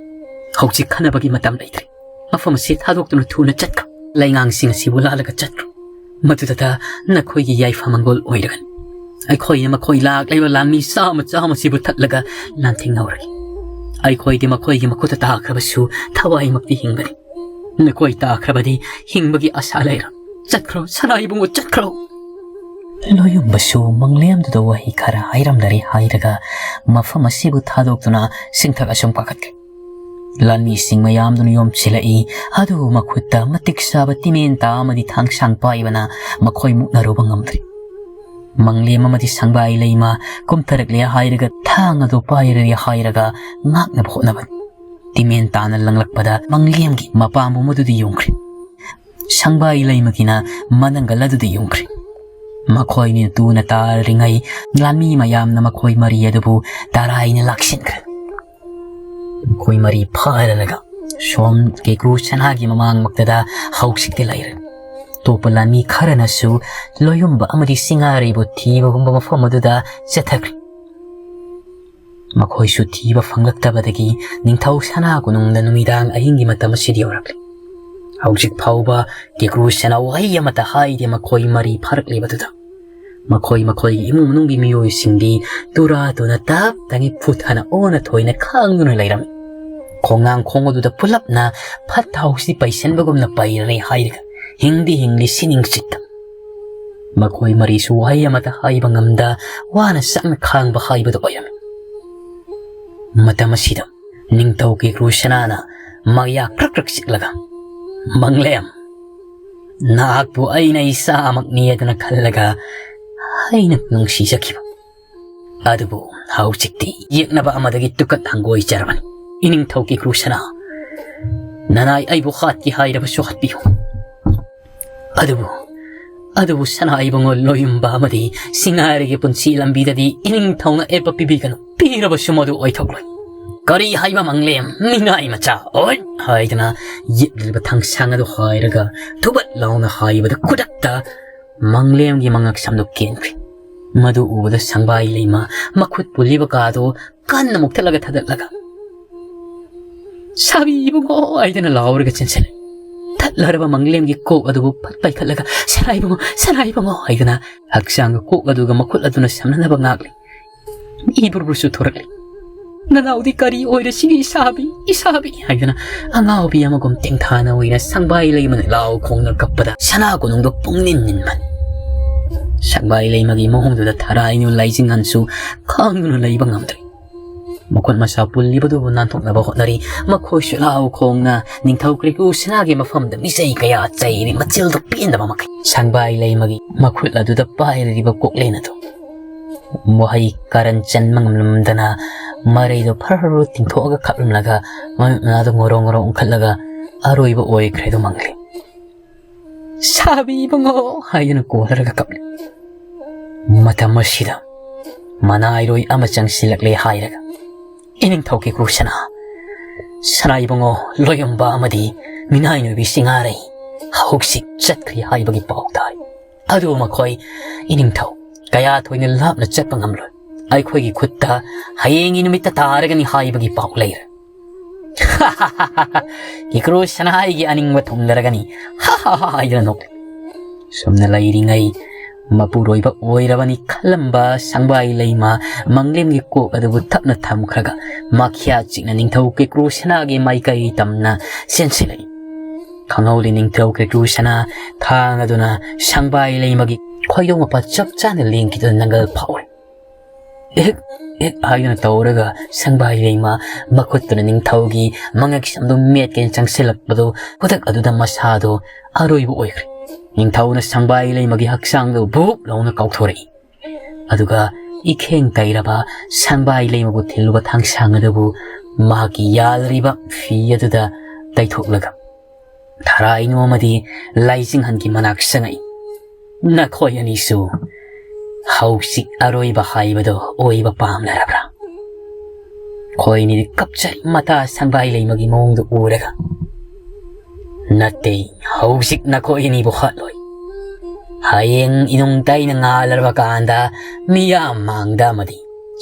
ꯍꯧꯖꯤꯛ ꯈꯟꯅꯕꯒꯤ ꯃꯇꯝ ꯂꯩꯇ꯭ꯔꯦ꯫ ꯃꯐꯝ ꯑꯁꯤ ꯊꯥꯗꯣꯛꯇꯨꯅ ꯊꯨꯅ ꯆꯠꯈ꯭ꯔꯣ꯫ ꯂꯩꯉꯥꯡꯁꯤꯡ ꯑꯁꯤꯕꯨ ꯂꯥꯜꯂꯒ ꯆꯠꯈ꯭ꯔꯣ꯫ ꯃꯗꯨꯗ ꯅꯈꯣꯏꯒꯤ ꯌꯥꯏꯐ ꯃꯪꯒꯣꯜ ꯑꯣꯏꯔꯒꯅꯤ꯫ ꯑꯩꯈꯣꯏꯅ ꯃꯈꯣꯏ ꯂꯥꯛꯂꯤꯕ ꯂꯥꯟꯃꯤ ꯆꯥꯝꯃ ꯆꯥꯝꯃꯁꯤꯕꯨ ꯊꯠꯂꯒ ꯂꯥꯟꯊꯦꯡꯅꯍꯧꯔꯒꯦ꯫ ꯑꯩꯈꯣꯏꯗꯤ ꯃꯈꯣꯏꯒꯤ ꯃꯈꯨꯠꯇ ꯇꯥꯈ꯭ꯔꯕꯁꯨ ꯊꯋꯥꯏꯃꯛꯇꯤ ꯍꯤꯡꯒꯅꯤ꯫ ꯅꯈꯣꯏ ꯇꯥꯈ꯭ꯔꯕꯗꯤ ꯍꯤꯡꯕꯒꯤ ꯑꯁꯥ ꯂꯩꯔꯣꯏ꯫ ꯆꯠꯈ꯭ꯔꯣ, ꯁꯅꯥ ꯏꯕꯨꯡꯉꯣ, ꯆꯠꯈ꯭ꯔꯣ꯫" ꯂꯣꯌꯨꯝꯕꯁꯨ ꯃꯪꯂꯦꯝꯗꯨꯗ ꯋꯥꯍꯩ ꯈꯔ ꯍꯥꯏꯔꯝꯗꯔꯦ ꯍꯥꯏꯔꯒ ꯃꯐꯝ ꯑꯁꯤꯕꯨ ꯊꯥꯗꯣꯛꯇꯨꯅ ꯆꯤꯡꯊꯛ ꯑꯁꯨꯝ ꯀꯥꯈꯠꯈ꯭ꯔꯦ꯫ ꯂꯥꯟꯃꯤꯁꯤꯡ ꯃꯌꯥꯝꯗꯨꯅ ꯌꯣꯝꯁꯤꯜꯂꯛꯏ꯫ ꯑꯗꯨꯕꯨ ꯃꯈꯨꯠꯇ ꯃꯇꯤꯛ ꯆꯥꯕ ꯇꯤꯃꯦꯟꯇꯥ ꯑꯃꯗꯤ ꯊꯥꯡꯁꯥꯡ ꯄꯥꯏꯕꯅ ꯃꯈꯣꯏ ꯃꯨꯛꯅꯔꯨꯕ ꯉꯝꯗ꯭ꯔꯦ꯫ ꯃꯪꯂꯦꯝ ꯑꯃꯗꯤ ꯁꯪꯕꯥꯏ ꯂꯩꯃ ꯀꯨꯝꯊꯔꯛꯂꯦ ꯍꯥꯏꯔꯒ ꯊꯥꯡ ꯑꯗꯨ ꯄꯥꯏꯔꯦ ꯍꯥꯏꯔꯒ ꯉꯥꯛꯅꯕ ꯍꯣꯠꯅꯕꯅꯤ꯫ ꯇꯤꯃꯦꯟꯇꯥꯅ ꯂꯪꯂꯛꯄꯗ ꯃꯪꯂꯦꯝꯒꯤ ꯃꯄꯥꯝꯕꯨ ꯃꯗꯨꯗꯤ ꯌꯨꯡꯈ꯭ꯔꯦ꯫ ꯁꯪꯕꯥꯏ ꯂꯩꯃꯒꯤꯅ ꯃꯅꯪꯒꯜ ꯑꯗꯨꯗꯤ ꯌꯨꯡꯈ꯭ꯔꯦ꯫ ꯃꯈꯣꯏꯅ ꯇꯨꯅ ꯇꯥꯔꯤꯉꯩ ꯂꯥꯟꯃꯤ ꯃꯌꯥꯝꯅ ꯃꯈꯣꯏ ꯃꯔꯤ ꯑꯗꯨꯕꯨ ꯇꯔꯥꯏꯅ ꯂꯥꯛꯁꯤꯟꯈ꯭ꯔꯦ꯫ ꯃꯈꯣꯏ ꯃꯔꯤ ꯐꯥꯔꯂꯒ ꯁꯣꯝ ꯀꯦꯀ꯭ꯔꯨ ꯁꯅꯥꯒꯤ ꯃꯃꯥꯡꯃꯛꯇꯗ ꯍꯧꯖꯤꯛꯇꯤ ꯂꯩꯔꯦ꯫ ꯑꯇꯣꯞꯄ ꯂꯥꯟꯃꯤ ꯈꯔꯅꯁꯨ ꯂꯣꯌꯨꯝꯕ ꯑꯃꯗꯤ ꯁꯤꯡꯉꯥꯔꯩꯕꯨ ꯊꯤꯕꯒꯨꯝꯕ ꯃꯐꯝ ꯑꯗꯨꯗ ꯆꯠꯊꯈ꯭ꯔꯦ꯫ ꯃꯈꯣꯏꯁꯨ ꯊꯤꯕ ꯐꯪꯂꯛꯇꯕꯗꯒꯤ ꯅꯤꯡꯊꯧ ꯁꯅꯥ ꯀꯣꯅꯨꯡꯗ ꯅꯨꯃꯤꯗꯥꯡ ꯑꯍꯤꯡꯒꯤ ꯃꯇꯝ ꯑꯁꯤꯗ ꯌꯧꯔꯛꯂꯤ꯫ ꯍꯧꯖꯤꯛ ꯐꯥꯎꯕ ꯀꯦꯀ꯭ꯔꯨ ꯁꯅꯥ ꯋꯥꯍꯩ ꯑꯃꯠꯇ ꯍꯥꯏꯗꯦ꯫ ꯃꯈꯣꯏ ꯃꯔꯤ ꯐꯥꯔꯛꯂꯤꯕꯗꯨꯗ ꯃꯈꯣꯏ ꯃꯈꯣꯏꯒꯤ ꯏꯃꯨꯡ ꯃꯅꯨꯡꯒꯤ ꯃꯤꯑꯣꯏꯁꯤꯡꯗꯤ ꯇꯨꯔꯥ ꯇꯨꯅ ꯇꯞ ꯇꯉꯩ ꯐꯨꯠ ꯍꯥꯟꯅ ꯑꯣꯟꯅ ꯊꯣꯏꯅ ꯈꯥꯡꯗꯨꯅ ꯂꯩꯔꯝꯃꯤ꯫ ꯈꯣꯡꯅꯥꯡ ꯈꯣꯡ ꯑꯗꯨꯗ ꯄꯨꯂꯞꯅ ꯐꯠꯇ ꯍꯥꯎꯁꯤ ꯄꯩꯁꯟꯕꯒꯨꯝꯅ ꯄꯩꯔꯔꯦ ꯍꯥꯏꯔꯒ ꯍꯤꯡꯗꯤ ꯍꯤꯡꯂꯤ ꯁꯤꯅꯤꯡ ꯆꯤꯠꯇ꯫ ꯃꯈꯣꯏ ꯃꯔꯤꯁꯨ ꯋꯥꯍꯩ ꯑꯃꯠꯇ ꯍꯥꯏꯕ ꯉꯝꯗ ꯋꯥꯅ ꯆꯥꯛꯅ ꯈꯥꯡꯕ ꯍꯥꯏꯕꯗꯨ ꯑꯣꯏꯔꯝꯃꯤ꯫ ꯃꯇꯝ ꯑꯁꯤꯗ ꯅꯤꯡꯊꯧ ꯀꯦꯀ꯭ꯔꯨ ꯁꯅꯥꯅ ꯃꯌꯥ ꯀ꯭ꯔꯛ ꯀ꯭ꯔꯛ ꯆꯤꯛꯂꯒ, "ꯃꯪꯂꯦꯝ, ꯅꯍꯥꯛꯄꯨ ꯑꯩꯅ ꯏꯆꯥꯃꯛꯅꯤ ꯍꯥꯏꯗꯅ ꯈꯜꯂꯒ ꯑꯩꯅ ꯅꯨꯡꯁꯤꯖꯈꯤꯕ ꯑꯗꯨꯕꯨ ꯍꯧꯖꯤꯛꯇꯤ ꯌꯦꯛꯅꯕ ꯑꯃꯗꯒꯤ ꯇꯨꯀꯠ ꯍꯪꯒꯣꯏꯖꯔꯕꯅꯤ꯫ ꯏꯅꯤꯡꯊꯧ ꯀꯦꯀ꯭ꯔꯨ ꯁꯅꯥ, ꯅꯅꯥꯏ ꯑꯩꯕꯨ ꯍꯥꯠꯀꯦ ꯍꯥꯏꯔꯕꯁꯨ ꯍꯥꯠꯄꯤꯌꯨ꯫ ꯑꯗꯨꯕꯨ, ꯑꯗꯨꯕꯨ ꯁꯅꯥ ꯏꯕꯨꯡꯉꯣ ꯂꯣꯌꯨꯝꯕ ꯑꯃꯗꯤ ꯁꯤꯡꯉꯥꯏꯔꯒꯤ ꯄꯨꯟꯁꯤ ꯂꯝꯕꯤꯗꯗꯤ ꯏꯅꯤꯡꯊꯧꯅ ꯑꯦꯞꯄ ꯄꯤꯕꯤꯒꯅꯨ꯫ ꯄꯤꯔꯕꯁꯨ ꯃꯗꯨ ꯑꯣꯏꯊꯣꯛꯂꯣꯏ꯫ ꯀꯔꯤ ꯍꯥꯏꯕ ꯃꯪꯂꯦꯝ? ꯃꯤꯅꯥꯏ ꯃꯆꯥ! ꯑꯣꯏ!" ꯍꯥꯏꯗꯅ ꯌꯦꯠꯂꯤꯕ ꯊꯥꯡꯁꯥꯡ ꯑꯗꯨ ꯍꯥꯏꯔꯒ ꯊꯨꯕꯠ ꯂꯥꯎꯅ ꯍꯥꯏꯕꯗ ꯈꯨꯗꯛꯇ ꯃꯪꯂꯦꯝꯒꯤ ꯃꯉꯛ ꯁꯝꯗꯨ ꯀꯦꯟꯈ꯭ꯔꯦ꯫ ꯃꯗꯨ ꯎꯕꯗ ꯁꯪꯕꯥꯏ ꯂꯩꯃ ꯃꯈꯨꯠ ꯄꯨꯜꯂꯤꯕ ꯀꯥꯗꯨ ꯀꯟꯅ ꯃꯨꯛꯊꯠꯂꯒ ꯊꯥꯗꯠꯂꯒ, "ꯁꯥꯕꯤ ꯏꯕꯨꯡꯉꯣ!" ꯍꯥꯏꯗꯅ ꯂꯥꯎꯔꯒ ꯆꯦꯟꯁꯤꯜꯂꯦ꯫ ꯊꯠꯂꯔꯕ ꯃꯪꯂꯦꯝꯒꯤ ꯀꯣꯛ ꯑꯗꯨꯕꯨ ꯐꯠ ꯄꯥꯏꯈꯠꯂꯒ, "ꯁꯅꯥ ꯏꯕꯨꯡꯉꯣ, ꯁꯅꯥ ꯏꯕꯨꯡꯉꯣ!" ꯍꯥꯏꯗꯅ ꯍꯛꯆꯥꯡꯒꯤ ꯀꯣꯛ ꯑꯗꯨꯒ ꯃꯈꯨꯠ ꯑꯗꯨꯅ ꯁꯝꯅꯅꯕ ꯉꯥꯛꯂꯤ꯫ ꯏꯕꯨꯔꯕꯨꯔꯁꯨ ꯊꯣꯔꯛꯂꯤ꯫ "ꯅꯅꯥꯎꯗꯤ ꯀꯔꯤ ꯑꯣꯏꯔꯁꯤꯒꯦ, ꯏꯁꯥꯕꯤ, ꯏꯁꯥꯕꯤ?" ꯍꯥꯏꯗꯅ ꯑꯉꯥꯎꯕꯤ ꯑꯃꯒꯨꯝ ꯇꯦꯡꯊꯥꯅ ꯑꯣꯏꯅ ꯁꯪꯕꯥꯏ ꯂꯩꯃꯅ ꯂꯥꯎ ꯈꯣꯡꯅ ꯀꯞꯄꯗ ꯁꯅꯥ ꯀꯣꯅꯨꯡꯗꯣ ꯄꯨꯡꯅꯤꯟ ꯅꯤꯟꯕꯅꯤ꯫ ꯁꯪꯕꯥꯏ ꯂꯩꯃꯒꯤ ꯃꯑꯣꯡꯗꯨꯗ ꯊꯔꯥꯏꯅꯨ ꯂꯥꯏꯖꯤꯡꯍꯟꯁꯨ ꯈꯥꯡꯗꯨꯅ ꯂꯩꯕ ꯉꯝꯗ꯭ꯔꯦ꯫ ꯃꯈꯨꯠ ꯃꯁꯥ ꯄꯨꯜꯂꯤꯕꯗꯨꯕꯨ ꯅꯥꯟꯊꯣꯛꯅꯕ ꯍꯣꯠꯅꯔꯤ꯫ ꯃꯈꯣꯏꯁꯨ ꯂꯥꯎ ꯈꯣꯡꯅ ꯅꯤꯡꯊꯧ ꯀ꯭ꯔꯤꯀꯨ ꯁꯅꯥꯒꯤ ꯃꯐꯝꯗ ꯃꯤꯆꯩ ꯀꯌꯥ ꯆꯩꯔꯤ꯫ ꯃꯆꯤꯜꯗꯣ ꯄꯦꯟꯗꯕ ꯃꯈꯩ ꯁꯪꯕꯥꯏ ꯂꯩꯃꯒꯤ ꯃꯈꯨꯠ ꯑꯗꯨꯗ ꯄꯥꯏꯔꯤꯕ ꯀꯣꯛꯂꯦꯟ ꯑꯗꯨ ꯋꯥꯍꯩ ꯀꯔꯟ ꯆꯟꯕ ꯉꯝꯂꯝꯗꯅ ꯃꯔꯩꯗꯣ ꯐꯔ ꯐꯔ ꯇꯤꯡꯊꯣꯛꯑꯒ ꯀꯞꯂꯝꯂꯒ ꯃꯃꯤꯠ ꯃꯅꯥꯗꯣ ꯉꯣꯔꯣ ꯉꯣꯔꯣ ꯎꯪꯈꯠꯂꯒ ꯑꯔꯣꯏꯕ ꯑꯣꯏꯈ꯭ꯔꯦꯗꯣ ꯃꯪꯂꯤ꯫ "ꯁꯥꯕꯤ ꯏꯕꯨꯡꯉꯣ!" ꯍꯥꯏꯗꯨꯅ ꯀꯣꯜꯂꯔꯒ ꯀꯞꯂꯤ꯫ ꯃꯇꯝ ꯑꯁꯤꯗ ꯃꯅꯥꯏꯔꯣꯏ ꯑꯃ ꯆꯪꯁꯤꯜꯂꯛꯂꯦ ꯍꯥꯏꯔꯒ, "ꯏꯅꯤꯡꯊꯧ ꯀꯦꯀ꯭ꯔꯨ ꯁꯅꯥ, ꯁꯅꯥ ꯏꯕꯨꯡꯉꯣ ꯂꯣꯌꯝꯕ ꯑꯃꯗꯤ ꯃꯤꯅꯥꯏ ꯅꯣꯏꯕꯤ ꯁꯤꯡꯉꯥꯔꯩ ꯍꯧꯖꯤꯛ ꯆꯠꯈ꯭ꯔꯦ ꯍꯥꯏꯕꯒꯤ ꯄꯥꯎ ꯇꯥꯔꯦ꯫ ꯑꯗꯨ ꯃꯈꯣꯏ ꯏꯅꯤꯡꯊꯧ ꯀꯌꯥ ꯊꯣꯏꯅ ꯂꯥꯞꯅ ꯆꯠꯄ ꯉꯝꯂꯣꯏ꯫ ꯑꯩꯈꯣꯏꯒꯤ ꯈꯨꯠꯇ ꯍꯌꯦꯡꯒꯤ ꯅꯨꯃꯤꯠꯇ ꯇꯥꯔꯒꯅꯤ ꯍꯥꯏꯕꯒꯤ ꯄꯥꯎ ꯂꯩꯔꯦ꯫ ꯀꯦꯀ꯭ꯔꯨ ꯁꯅꯥꯏꯒꯤ ꯑꯅꯤꯡꯕ ꯊꯨꯡꯂꯔꯒꯅꯤ ꯍꯥꯏꯗꯨꯅ ꯅꯣꯛꯂꯤ꯫ ꯁꯨꯝꯅ ꯂꯩꯔꯤꯉꯩ ꯃꯄꯨꯔꯣꯏꯕ ꯑꯣꯏꯔꯕꯅꯤ ꯈꯜꯂꯝꯕ ꯁꯪꯕꯥꯏ ꯂꯩꯃ ꯃꯪꯂꯦꯝꯒꯤ ꯀꯣꯛ ꯑꯗꯨꯕꯨ ꯊꯞꯅ ꯊꯝꯈ꯭ꯔꯒ ꯃꯈ꯭ꯌꯥ ꯆꯤꯛꯅ ꯅꯤꯡꯊꯧ ꯀꯦꯀ꯭ꯔꯨ ꯁꯅꯥꯒꯤ ꯃꯥꯏꯀꯩ ꯇꯝꯅ ꯆꯦꯟꯁꯤꯜꯂꯛꯏ꯫ ꯈꯪꯍꯧꯗꯦ ꯅꯤꯡꯊꯧ ꯀꯦꯀ꯭ꯔꯨ ꯁꯅꯥ ꯊꯥꯡ ꯑꯗꯨꯅ ꯁꯪꯕꯥꯏ ꯂꯩꯃꯒꯤ ꯈꯣꯏꯗꯧ ꯃꯄꯥ ꯆꯞ ꯆꯥꯅ ꯂꯦꯡꯈꯤꯗꯨꯅ ꯅꯪꯒꯜ ꯐꯥꯎꯔꯦ꯫ ꯑꯦꯛ ꯑꯦꯛ ꯍꯥꯏꯗꯨꯅ ꯇꯧꯔꯒ ꯁꯪꯕꯥꯏ ꯂꯩꯃ ꯃꯈꯨꯠꯇꯨꯅ ꯅꯤꯡꯊꯧꯒꯤ ꯃꯉꯛꯁꯝꯗꯨ ꯃꯦꯠꯀꯦꯅ ꯆꯪꯁꯤꯜꯂꯛꯄꯗꯨ ꯈꯨꯗꯛ ꯑꯗꯨꯗ ꯃꯁꯥꯗꯣ ꯑꯔꯣꯏꯕ ꯑꯣꯏꯈ꯭ꯔꯦ꯫ ꯅꯤꯡꯊꯧꯅ ꯁꯪꯕꯥꯏ ꯂꯩꯃꯒꯤ ꯍꯛꯆꯥꯡꯗꯨ ꯚꯨꯞ ꯂꯥꯎꯅ ꯀꯥꯎꯊꯣꯔꯛꯏ꯫ ꯑꯗꯨꯒ ꯏꯈꯦꯡ ꯀꯩꯔꯕ ꯁꯪꯕꯥꯏ ꯂꯩꯃꯕꯨ ꯊꯤꯜꯂꯨꯕ ꯊꯥꯡꯁꯥꯡ ꯑꯗꯨꯕꯨ ꯃꯍꯥꯛꯀꯤ ꯌꯥꯜꯂꯤꯕ ꯐꯤ ꯑꯗꯨꯗ ꯇꯩꯊꯣꯛꯂꯒ ꯊꯔꯥꯏ ꯅꯣꯝꯃꯗꯤ ꯂꯥꯏꯖꯤꯡꯍꯟꯒꯤ ꯃꯅꯥꯛ ꯆꯪꯉꯛꯏ꯫ "ꯅꯈꯣꯏ ꯑꯅꯤꯁꯨ ꯍꯧꯖꯤꯛ ꯑꯔꯣꯏꯕ ꯍꯥꯏꯕꯗꯣ ꯑꯣꯏꯕ ꯄꯥꯝꯂꯔꯕ꯭ꯔꯥ?" ꯈꯣꯏꯅꯤꯗꯤ ꯀꯞꯆꯔꯤ ꯃꯇꯥ ꯁꯪꯕꯥꯏ ꯂꯩꯃꯒꯤ ꯃꯑꯣꯡꯗꯨ ꯎꯔꯒ꯫ "ꯅꯠꯇꯦ, ꯍꯧꯖꯤꯛ ꯅꯈꯣꯏ ꯑꯅꯤꯕꯨ ꯍꯥꯠꯂꯣꯏ꯫ ꯍꯌꯦꯡ ꯏꯅꯨꯡ ꯇꯩꯅ ꯉꯥꯜꯂꯔꯕ ꯀꯥꯟꯗ ꯃꯤꯌꯥꯝ ꯃꯥꯡꯗ ꯑꯃꯗꯤ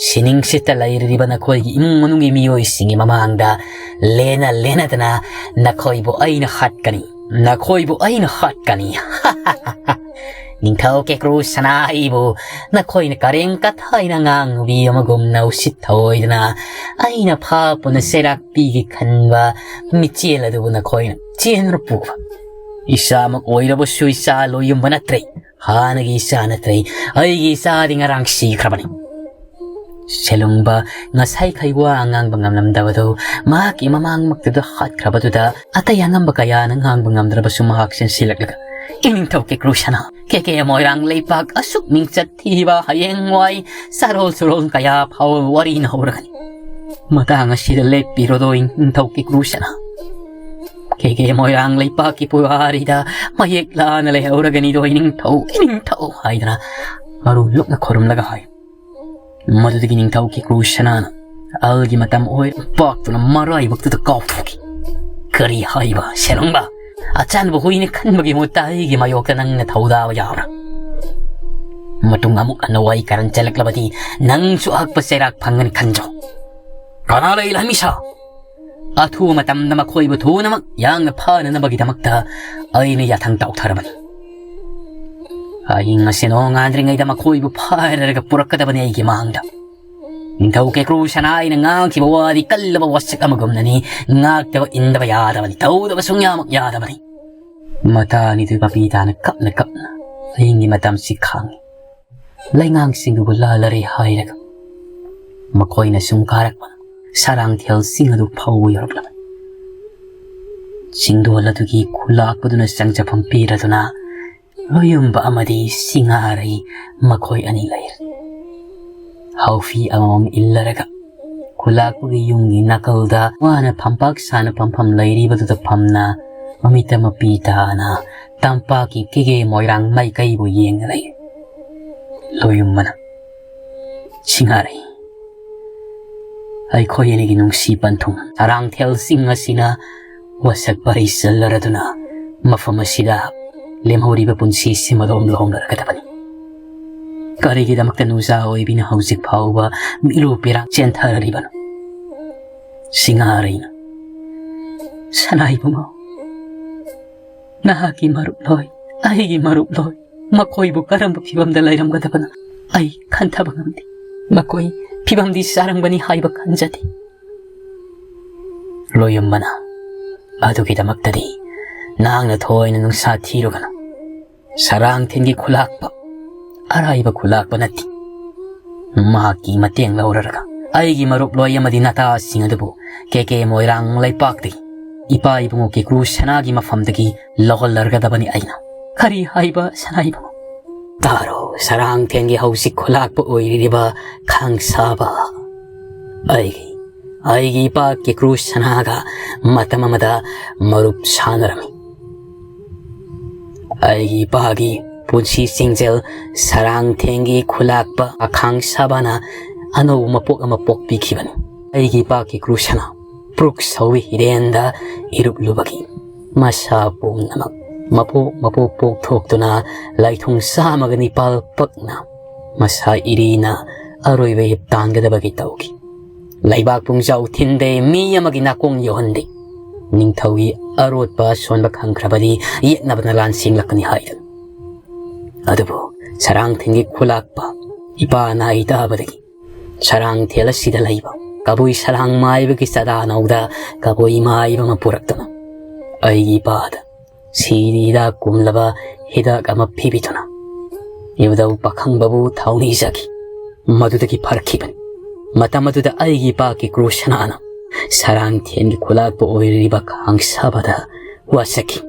ꯁꯤꯅꯤꯡꯁꯤꯠꯇ ꯂꯩꯔꯤꯕ ꯅꯈꯣꯏꯒꯤ ꯏꯃꯨꯡ ꯃꯅꯨꯡꯒꯤ ꯃꯤꯑꯣꯏꯁꯤꯡꯒꯤ ꯃꯃꯥꯡꯗ ꯂꯦꯟꯅ ꯂꯦꯟꯅꯗꯅ ꯅꯈꯣꯏꯕꯨ ꯑꯩꯅ ꯍꯥꯠꯀꯅꯤ, ꯅꯈꯣꯏꯕꯨ ꯑꯩꯅ ꯍꯥꯠꯀꯅꯤ꯫ ꯅꯤꯡꯊꯧ ꯀꯦꯀ꯭ꯔꯨ ꯁꯅꯥ ꯑꯩꯕꯨ ꯅꯈꯣꯏꯅ ꯀꯔꯦꯡ ꯀꯊꯥꯏꯅ ꯑꯉꯥꯡ ꯅꯨꯕꯤ ꯑꯃꯒꯨꯝꯅ ꯎꯁꯤꯠ ꯊꯑꯣꯏꯗꯅ ꯑꯩꯅ ꯐꯥꯞꯄꯅ ꯆꯩꯔꯥꯛ ꯄꯤꯒꯦ ꯈꯟꯕ ꯃꯤꯆꯦꯜ ꯑꯗꯨꯕꯨ ꯅꯈꯣꯏꯅ ꯆꯦꯟꯗꯨꯅ ꯄꯨꯕ꯫ ꯏꯆꯥꯃꯛ ꯑꯣꯏꯔꯕꯁꯨ ꯏꯆꯥ ꯂꯣꯏꯌꯨꯝꯕ ꯅꯠꯇ꯭ꯔꯦ꯫ ꯍꯥꯟꯅꯒꯤ ꯏꯆꯥ ꯅꯠꯇ꯭ꯔꯦ꯫ ꯑꯩꯒꯤ ꯏꯆꯥꯗꯤ ꯉꯔꯥꯡ ꯁꯤꯈ꯭ꯔꯕꯅꯤ꯫" ꯁꯦꯂꯨꯡꯕ ꯉꯁꯥꯏꯈꯩ ꯋꯥ ꯉꯥꯡꯕ ꯉꯝꯂꯝꯗꯕꯗꯨ ꯃꯍꯥꯛꯀꯤ ꯃꯃꯥꯡꯃꯛꯇꯨꯗ ꯍꯥꯠꯈ꯭ꯔꯕꯗꯨꯗ ꯑꯇꯩ ꯑꯉꯝꯕ ꯀꯌꯥꯅ ꯉꯥꯡꯕ ꯉꯝꯗ꯭ꯔꯕꯁꯨ ꯃꯍꯥꯛ ꯆꯦꯟꯁꯤꯜꯂꯛꯂꯒ, "ꯏꯅꯤꯡꯊꯧ ꯀꯦꯀ꯭ꯔꯨ ꯁꯅꯥ, ꯀꯦꯀꯦ ꯃꯣꯏꯔꯥꯡ ꯂꯩꯄꯥꯛ ꯑꯁꯨꯛ ꯃꯤꯡꯆꯠ ꯊꯤꯕ ꯍꯌꯦꯡꯋꯥꯏ ꯆꯥꯔꯣꯜ ꯁꯨꯔꯣꯜ ꯀꯌꯥ ꯐꯥꯎꯕ ꯋꯥꯔꯤꯅ ꯍꯧꯔꯒꯅꯤ꯫ ꯃꯇꯥꯡ ꯑꯁꯤꯗ ꯂꯦꯞꯄꯤꯔꯣꯗꯣ ꯏꯅꯤꯡꯊꯧ ꯀꯦꯀ꯭ꯔꯨ ꯁꯅꯥ꯫ ꯀꯦꯀꯦ ꯃꯣꯏꯔꯥꯡ ꯂꯩꯄꯥꯛꯀꯤ ꯄꯨꯋꯥꯔꯤꯗ ꯃꯌꯦꯛ ꯂꯥꯅ ꯂꯩꯍꯧꯔꯒꯅꯤꯗꯣ ꯏꯅꯤꯡꯊꯧ, ꯏꯅꯤꯡꯊꯧ" ꯍꯥꯏꯗꯅ ꯃꯔꯨ ꯂꯨꯞꯅ ꯈꯨꯔꯨꯝꯂꯒ ꯍꯥꯏ꯫ ꯃꯗꯨꯗꯒꯤ ꯅꯤꯡꯊꯧ ꯀꯦꯀ꯭ꯔꯨ ꯁꯅꯥꯅ ꯑꯜꯒꯤ ꯃꯇꯝ ꯑꯣꯏ ꯄꯥꯛꯇꯨꯅ ꯃꯔꯥꯏꯕꯛꯇꯨꯗ ꯀꯥꯎꯊꯣꯛꯈꯤ꯫ "ꯀꯔꯤ ꯍꯥꯏꯕ, ꯁꯦꯂꯨꯡꯕ? ꯑꯆꯥꯟꯕ ꯍꯨꯏꯅ ꯈꯟꯕꯒꯤ ꯃꯍꯨꯠꯇ ꯑꯩꯒꯤ ꯃꯥꯌꯣꯛꯇ ꯅꯪꯅ ꯊꯧꯗꯥꯕ ꯌꯥꯕ꯭ꯔꯥ? ꯃꯇꯨꯡ ꯑꯃꯨꯛ ꯍꯟꯅ ꯋꯥꯔꯤ ꯀꯔꯟ ꯆꯦꯜꯂꯛꯂꯕꯗꯤ ꯅꯪꯁꯨ ꯑꯍꯛꯄ ꯆꯩꯔꯥꯛ ꯐꯪꯒꯅꯤ ꯈꯟꯖꯧ꯫ ꯀꯅꯥ ꯂꯩ ꯂꯥꯟꯃꯤꯁꯥ? ꯑꯊꯨꯕ ꯃꯇꯝꯗ ꯃꯈꯣꯏꯕꯨ ꯊꯨꯅꯃꯛ ꯌꯥꯡꯅ ꯐꯥꯅꯅꯕꯒꯤꯗꯃꯛꯇ ꯑꯩꯅ ꯌꯥꯊꯪ ꯇꯧꯊꯔꯕꯅꯤ꯫ ꯑꯍꯤꯡ ꯑꯁꯤ ꯅꯣꯡꯉꯥꯟꯗ꯭ꯔꯤꯉꯩꯗ ꯃꯈꯣꯏꯕꯨ ꯐꯥꯔꯔꯒ ꯄꯨꯔꯛꯀꯗꯕꯅꯤ ꯑꯩꯒꯤ ꯃꯥꯡꯗ꯫ ꯅꯤꯡꯊꯧ ꯀꯦꯀ꯭ꯔꯨ ꯁꯅꯥ ꯑꯩꯅ ꯉꯥꯡꯈꯤꯕ ꯋꯥꯗꯤ ꯀꯜꯂꯕ ꯋꯥꯁꯛ ꯑꯃꯒꯨꯝꯅꯅꯤ, ꯉꯥꯛꯇꯕ ꯏꯟꯗꯕ ꯌꯥꯗꯕꯅꯤ, ꯇꯧꯗꯕ ꯁꯨꯡꯌꯥꯃꯛ ꯌꯥꯗꯕꯅꯤ꯫ ꯃꯇꯥꯅꯤꯗꯨ ꯃꯄꯤ ꯇꯥꯅ ꯀꯞꯅ ꯀꯞꯅ ꯑꯍꯤꯡꯒꯤ ꯃꯇꯝꯁꯤ ꯈꯥꯡꯉꯤ꯫ ꯂꯩꯉꯥꯡꯁꯤꯡꯗꯨꯕꯨ ꯂꯥꯜꯂꯔꯦ ꯍꯥꯏꯔꯒ ꯃꯈꯣꯏꯅ ꯁꯨꯝ ꯀꯥꯔꯛꯄ ꯁꯔꯥꯡꯊꯦꯜ ꯆꯤꯡ ꯑꯗꯨ ꯐꯥꯎꯕ ꯌꯧꯔꯛꯂꯕꯅꯤ꯫ ꯆꯤꯡꯗꯣꯜ ꯑꯗꯨꯒꯤ ꯈꯨꯂꯥꯛꯄꯗꯨꯅ ꯆꯪꯖꯐꯝ ꯄꯤꯔꯗꯨꯅ ꯂꯣꯌꯨꯝꯕ ꯑꯃꯗꯤ ꯁꯤꯡꯉꯥꯔꯩ ꯃꯈꯣꯏ ꯑꯅꯤ ꯂꯩꯔꯦ꯫ ꯍꯥꯎꯐꯤ ꯑꯃꯃꯝ ꯏꯜꯂꯔꯒ ꯈꯨꯂꯥꯛꯄꯒꯤ ꯌꯨꯝꯒꯤ ꯅꯥꯀꯜꯗ ꯋꯥꯅ ꯐꯝꯄꯥꯛ ꯁꯥꯅ ꯐꯝꯐꯝ ꯂꯩꯔꯤꯕꯗꯨꯗ ꯐꯝꯅ ꯃꯃꯤꯠꯇ ꯃꯄꯤ ꯇꯥꯅ ꯇꯝꯄꯥꯛꯀꯤ ꯀꯦꯒꯦ ꯃꯣꯏꯔꯥꯡ ꯃꯥꯏꯀꯩꯕꯨ ꯌꯦꯡꯅ ꯂꯩ꯫ ꯂꯣꯌꯨꯝꯕꯅ, "ꯁꯤꯡꯉꯥꯔꯩ, ꯑꯩꯈꯣꯏ ꯑꯅꯤꯒꯤ ꯅꯨꯡꯁꯤ ꯄꯟꯊꯨꯡ ꯁꯔꯥꯡꯊꯦꯜ ꯆꯤꯡ ꯑꯁꯤꯅ ꯋꯥꯁꯛ ꯄꯔꯤ ꯆꯜꯂꯔꯗꯨꯅ ꯃꯐꯝ ꯑꯁꯤꯗ ꯂꯦꯝꯍꯧꯔꯤꯕ ꯄꯨꯟꯁꯤꯁꯤ ꯃꯂꯣꯝ ꯂꯣꯝꯂꯔꯒꯗꯕꯅꯤ꯫ ꯀꯔꯤꯒꯤꯗꯃꯛꯇ ꯅꯨꯖꯥ ꯑꯣꯏꯕꯤꯅ ꯍꯧꯖꯤꯛ ꯐꯥꯎꯕ ꯃꯤꯂꯨ ꯄꯤꯔꯥꯡ ꯆꯦꯟꯊꯔꯤꯕꯅꯣ?" ꯁꯤꯡꯉꯥꯔꯩꯅ, "ꯁꯅꯥ ꯏꯕꯨꯡꯉꯣ, ꯅꯍꯥꯛꯀꯤ ꯃꯔꯨꯞ ꯂꯣꯏ, ꯑꯩꯒꯤ ꯃꯔꯨꯞ ꯂꯣꯏ, ꯃꯈꯣꯏꯕꯨ ꯀꯔꯝꯕ ꯐꯤꯕꯝꯗ ꯂꯩꯔꯝꯒꯗꯕꯅꯣ ꯑꯩ ꯈꯟꯊꯕ ꯉꯝꯗꯦ꯫ ꯃꯈꯣꯏ ꯐꯤꯕꯝꯗꯤ ꯆꯥꯔꯝꯒꯅꯤ ꯍꯥꯏꯕ ꯈꯟꯖꯗꯦ꯫" ꯂꯣꯌꯨꯝꯕꯅ, "ꯑꯗꯨꯒꯤꯗꯃꯛꯇꯗꯤ ꯅꯍꯥꯛꯅ ꯊꯣꯏꯅ ꯅꯨꯡꯁꯥ ꯊꯤꯔꯨꯒꯅꯨ꯫ ꯁꯔꯥꯡꯊꯦꯟꯒꯤ ꯈꯨꯂꯥꯛꯄ ꯑꯔꯥꯏꯕ ꯈꯨꯂꯥꯛꯄ ꯅꯠꯇꯦ꯫ ꯃꯍꯥꯛꯀꯤ ꯃꯇꯦꯡ ꯂꯧꯔꯔꯒ ꯑꯩꯒꯤ ꯃꯔꯨꯞ ꯂꯣꯏ ꯑꯃꯗꯤ ꯅꯇꯥꯁꯤꯡ ꯑꯗꯨꯕꯨ ꯀꯦ ꯀꯦ ꯃꯣꯏꯔꯥꯡ ꯂꯩꯄꯥꯛꯇꯒꯤ ꯏꯄꯥ ꯏꯕꯨꯡꯉꯣ ꯀꯦꯀ꯭ꯔꯨ ꯁꯅꯥꯒꯤ ꯃꯐꯝꯗꯒꯤ ꯂꯧꯍꯜꯂꯔꯒꯗꯕꯅꯤ ꯑꯩꯅ꯫" "ꯀꯔꯤ ꯍꯥꯏꯕ ꯁꯅꯥ ꯏꯕꯨꯡꯉꯣ?" "ꯇꯥꯔꯣ, ꯁꯔꯥꯡꯊꯦꯟꯒꯤ ꯍꯧꯖꯤꯛ ꯈꯨꯂꯥꯛꯄ ꯑꯣꯏꯔꯤꯕ ꯈꯥꯡꯁꯥꯕ ꯑꯩꯒꯤ, ꯑꯩꯒꯤ ꯏꯄꯥ ꯀꯦꯀ꯭ꯔꯨ ꯁꯅꯥꯒ ꯃꯇꯝ ꯑꯃꯗ ꯃꯔꯨꯞ ꯁꯥꯟꯅꯔꯝꯃꯤ꯫ ꯑꯩꯒꯤ ꯏꯄꯥꯒꯤ ꯄꯨꯟꯁꯤ ꯆꯤꯡꯖꯦꯜ ꯁꯔꯥꯡꯊꯦꯟꯒꯤ ꯈꯨꯂꯥꯛꯄ ꯑꯈꯥꯡ ꯁꯥꯕꯅ ꯑꯅꯧꯕ ꯃꯄꯣꯛ ꯑꯃ ꯄꯣꯛꯄꯤꯈꯤꯕꯅꯤ꯫ ꯑꯩꯒꯤ ꯏꯄꯥ ꯀꯦꯀ꯭ꯔꯨ ꯁꯅꯥ ꯄ꯭ꯔꯨꯛ ꯁꯧꯋꯤ ꯍꯤꯔꯦꯟꯗ ꯏꯔꯨꯞꯂꯨꯕꯒꯤ ꯃꯁꯥ ꯄꯨꯝꯅꯃꯛ ꯃꯄꯣꯛ ꯃꯄꯣꯛ ꯄꯣꯛꯊꯣꯛꯇꯨꯅ ꯂꯥꯏꯊꯣꯡ ꯆꯥꯝꯃꯒ ꯅꯤꯄꯥꯜ ꯄꯛꯅ ꯃꯁꯥ ꯏꯔꯤꯅ ꯑꯔꯣꯏꯕ ꯏꯞ ꯇꯥꯟꯒꯗꯕꯒꯤ ꯇꯧꯈꯤ꯫ ꯂꯩꯕꯥꯛ ꯄꯨꯡꯖꯥꯎ ꯊꯤꯟꯗꯦ, ꯃꯤ ꯑꯃꯒꯤ ꯅꯥꯀꯣꯡ ꯌꯧꯍꯟꯗꯦ꯫ ꯅꯤꯡꯊꯧꯒꯤ ꯑꯔꯣꯠꯄ ꯑꯁꯣꯟꯕ ꯈꯪꯈ꯭ꯔꯕꯗꯤ ꯌꯦꯠꯅꯕꯅ ꯂꯥꯟ ꯁꯦꯡꯂꯛꯀꯅꯤ ꯍꯥꯏꯗꯨꯅ꯫ ꯑꯗꯨꯕꯨ ꯁꯔꯥꯡꯊꯦꯟꯒꯤ ꯈꯨꯂꯥꯛꯄ ꯏꯄꯥ ꯅꯥꯏ ꯇꯥꯕꯗꯒꯤ ꯁꯔꯥꯡꯊꯦꯜ ꯑꯁꯤꯗ ꯂꯩꯕ ꯀꯕꯨꯏ ꯁꯂꯥꯡ ꯃꯥꯏꯕꯒꯤ ꯆꯥꯗꯥ ꯅꯧꯗ ꯀꯕꯨꯏ ꯃꯥꯏꯕ ꯑꯃ ꯄꯨꯔꯛꯇꯨꯅ ꯑꯩꯒꯤ ꯏꯄꯥꯗ ꯁꯤꯔꯤꯗ ꯀꯨꯝꯂꯕ ꯍꯤꯗꯥꯛ ꯑꯃ ꯄꯤꯕꯤꯗꯨꯅ ꯏꯕꯨꯙꯧ ꯄꯥꯈꯪꯕꯕꯨ ꯊꯧꯅꯤꯖꯈꯤ꯫ ꯃꯗꯨꯗꯒꯤ ꯐꯔꯛꯈꯤꯕꯅꯤ꯫ ꯃꯇꯝ ꯑꯗꯨꯗ ꯑꯩꯒꯤ ꯏꯄꯥ ꯀꯦꯀ꯭ꯔꯨ ꯁꯅꯥꯅ ꯁꯔꯥꯡꯊꯦꯟꯒꯤ ꯈꯨꯂꯥꯛꯄ ꯑꯣꯏꯔꯤꯕ ꯈꯥꯡꯁꯥꯕꯗ ꯋꯥꯁꯛꯈꯤ꯫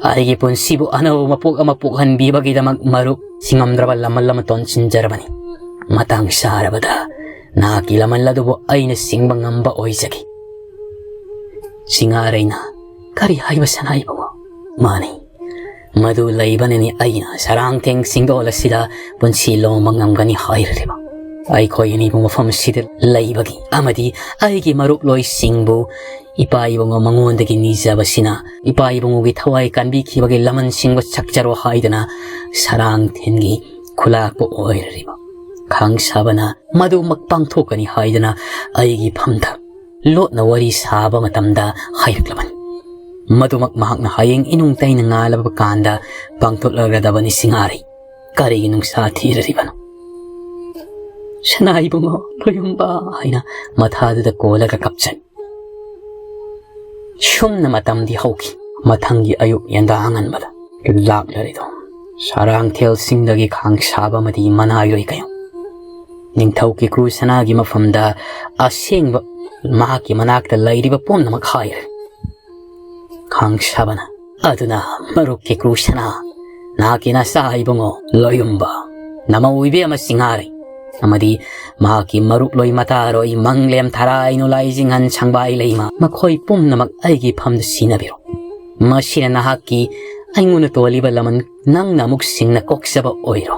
ꯑꯩꯒꯤ ꯄꯨꯟꯁꯤꯕꯨ ꯑꯅꯧꯕ ꯃꯄꯣꯛ ꯑꯃ ꯄꯣꯛꯍꯟꯕꯤꯕꯒꯤꯗꯃꯛ ꯃꯔꯨꯞ ꯁꯤꯡꯉꯝꯗ꯭ꯔꯕ ꯂꯃꯜ ꯑꯃ ꯇꯣꯟꯁꯤꯟꯖꯔꯕꯅꯤ꯫ ꯃꯇꯥꯡ ꯆꯥꯔꯕꯗ ꯅꯍꯥꯛꯀꯤ ꯂꯃꯜ ꯑꯗꯨꯕꯨ ꯑꯩꯅ ꯁꯤꯡꯕ ꯉꯝꯕ ꯑꯣꯏꯖꯒꯦ꯫ ꯁꯤꯡꯉꯥꯔꯩꯅ, "ꯀꯔꯤ ꯍꯥꯏꯕ ꯁꯅꯥ ꯏꯕꯨꯡꯉꯣ?" "ꯃꯥꯅꯤ, ꯃꯗꯨ ꯂꯩꯕꯅꯅꯤ ꯑꯩꯅ ꯁꯔꯥꯡꯊꯦꯡ ꯆꯤꯡꯗꯣꯜ ꯑꯁꯤꯗ ꯄꯨꯟꯁꯤ ꯂꯣꯝꯕ ꯉꯝꯒꯅꯤ ꯍꯥꯏꯔꯤꯕ꯫ ꯑꯩꯈꯣꯏ ꯑꯅꯤꯕꯨ ꯃꯐꯝ ꯑꯁꯤꯗ ꯂꯩꯕꯒꯤ ꯑꯃꯗꯤ ꯑꯩꯒꯤ ꯃꯔꯨꯞꯂꯣꯏꯁꯤꯡꯕꯨ ꯏꯄꯥ ꯏꯕꯨꯡꯉꯣ ꯃꯉꯣꯟꯗꯒꯤ ꯅꯤꯖꯕꯁꯤꯅ ꯏꯄꯥ ꯏꯕꯨꯡꯉꯣꯒꯤ ꯊꯋꯥꯏ ꯀꯟꯕꯤꯈꯤꯕꯒꯤ ꯂꯃꯟ ꯁꯤꯡꯕ ꯁꯛꯆꯔꯣ ꯍꯥꯏꯗꯨꯅ ꯁꯔꯥꯡꯊꯦꯟꯒꯤ ꯈꯨꯂꯥꯛꯄ ꯑꯣꯏꯔꯤꯕ ꯈꯥꯡꯁꯥꯕꯅ ꯃꯗꯨꯃꯛ ꯄꯥꯡꯊꯣꯛꯀꯅꯤ ꯍꯥꯏꯗꯨꯅ ꯑꯩꯒꯤ ꯐꯝꯗ ꯂꯣꯠꯅ ꯋꯥꯔꯤ ꯁꯥꯕ ꯃꯇꯝꯗ ꯍꯥꯏꯔꯛꯂꯕꯅꯤ꯫ ꯃꯗꯨꯃꯛ ꯃꯍꯥꯛꯅ ꯍꯌꯦꯡ ꯏꯅꯨꯡ ꯇꯩꯅ ꯉꯥꯜꯂꯕ ꯀꯥꯟꯗ ꯄꯥꯡꯊꯣꯛꯂꯒꯗꯕꯅꯤ ꯁꯤꯡꯉꯥꯔꯩ꯫ ꯀꯔꯤꯒꯤ ꯅꯨꯡꯁꯥ ꯊꯤꯔꯤꯕꯅꯣ?" "ꯁꯅꯥ ꯏꯕꯨꯡꯉꯣ, ꯂꯣꯌꯨꯝꯕ" ꯍꯥꯏꯅ ꯃꯊꯥꯗꯨꯗ ꯀꯣꯜꯂꯒ ꯀꯞꯆꯩ꯫ ꯁꯨꯝꯅ ꯃꯇꯝꯗꯤ ꯍꯧꯈꯤ꯫ ꯃꯊꯪꯒꯤ ꯑꯌꯨꯛ ꯌꯦꯟꯗꯥ ꯑꯉꯟꯕꯗ ꯂꯥꯛꯂꯔꯤꯗꯣ ꯁꯔꯥꯡꯊꯦꯜꯁꯤꯡꯗꯒꯤ ꯈꯥꯡꯁꯥꯕ ꯑꯃꯗꯤ ꯃꯅꯥꯏꯔꯣꯏ ꯀꯌꯥ ꯅꯤꯡꯊꯧ ꯀꯦꯀ꯭ꯔꯨ ꯁꯅꯥꯒꯤ ꯃꯐꯝꯗ ꯑꯁꯦꯡꯕ ꯃꯍꯥꯛꯀꯤ ꯃꯅꯥꯛꯇ ꯂꯩꯔꯤꯕ ꯄꯨꯝꯅꯃꯛ ꯍꯥꯏꯔꯦ꯫ ꯈꯥꯡꯁꯥꯕꯅ, "ꯑꯗꯨꯅ ꯃꯔꯨꯞ ꯀꯦꯀ꯭ꯔꯨ ꯁꯅꯥ, ꯅꯍꯥꯛꯀꯤ ꯅꯆꯥ ꯏꯕꯨꯡꯉꯣ ꯂꯣꯌꯨꯝꯕ, ꯅꯃꯧ ꯏꯕꯦꯝꯃ ꯁꯤꯡꯉꯥꯔꯩ ꯑꯃꯗꯤ ꯃꯍꯥꯛꯀꯤ ꯃꯔꯨꯞꯂꯣꯏ ꯃꯇꯥꯔꯣꯏ ꯃꯪꯂꯦꯝ ꯊꯔꯥꯏ ꯅꯨꯂꯥꯏ ꯖꯤꯡꯍꯟ ꯁꯪꯕꯥꯏ ꯂꯩꯃ ꯃꯈꯣꯏ ꯄꯨꯝꯅꯃꯛ ꯑꯩꯒꯤ ꯐꯝꯗ ꯁꯤꯟꯅꯕꯤꯔꯣ꯫ ꯃꯁꯤꯅ ꯅꯍꯥꯛꯀꯤ ꯑꯩꯉꯣꯟꯗ ꯇꯣꯜꯂꯤꯕ ꯂꯃꯟ ꯅꯪꯅ ꯑꯃꯨꯛ ꯁꯤꯡꯅ ꯀꯣꯛꯆꯕ ꯑꯣꯏꯔꯣ꯫"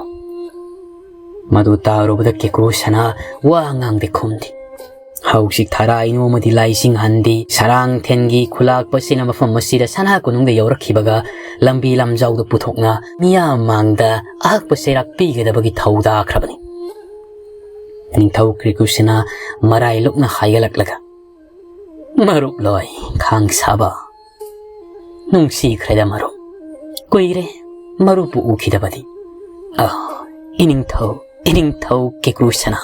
ꯃꯗꯨ ꯇꯥꯔꯨꯕꯗ ꯀꯦꯀ꯭ꯔꯨ ꯁꯅꯥ ꯋꯥ ꯉꯥꯡꯗꯦ ꯈꯨꯝꯗꯦ꯫ ꯍꯧꯖꯤꯛ ꯊꯔꯥꯏ ꯅꯣꯝꯃꯗꯤ ꯂꯥꯏꯁꯤꯡ ꯍꯟꯗꯤ ꯁꯔꯥꯡꯊꯦꯟꯒꯤ ꯈꯨꯂꯥꯛꯄꯁꯤꯅ ꯃꯐꯝ ꯑꯁꯤꯗ ꯁꯅꯥ ꯀꯣꯅꯨꯡꯗ ꯌꯧꯔꯛꯈꯤꯕꯒ ꯂꯝꯕꯤ ꯂꯝꯖꯥꯎꯗ ꯄꯨꯊꯣꯛꯅ ꯃꯤꯌꯥꯝ ꯃꯥꯡꯗ ꯑꯍꯛꯄ ꯆꯩꯔꯥꯛ ꯄꯤꯒꯗꯕꯒꯤ ꯊꯧꯗꯥꯈ꯭ꯔꯕꯅꯤ꯫ ꯅꯤꯡꯊꯧ ꯀ꯭ꯔꯤꯀꯨꯁꯤꯅ ꯃꯔꯥꯏ ꯂꯨꯛꯅ ꯍꯥꯏꯒꯠꯂꯛꯂꯒ, "ꯃꯔꯨꯞ ꯂꯣꯏ ꯈꯥꯡ ꯁꯥꯕ, ꯅꯨꯡꯁꯤꯈ꯭ꯔꯦꯗ ꯃꯔꯨꯞ, ꯀꯨꯏꯔꯦ ꯃꯔꯨꯞꯄꯨ ꯎꯈꯤꯗꯕꯗꯤ꯫ ꯑ, ꯏꯅꯤꯡꯊꯧ, ꯏꯅꯤꯡꯊꯧ ꯀꯦꯀ꯭ꯔꯨ ꯁꯅꯥ,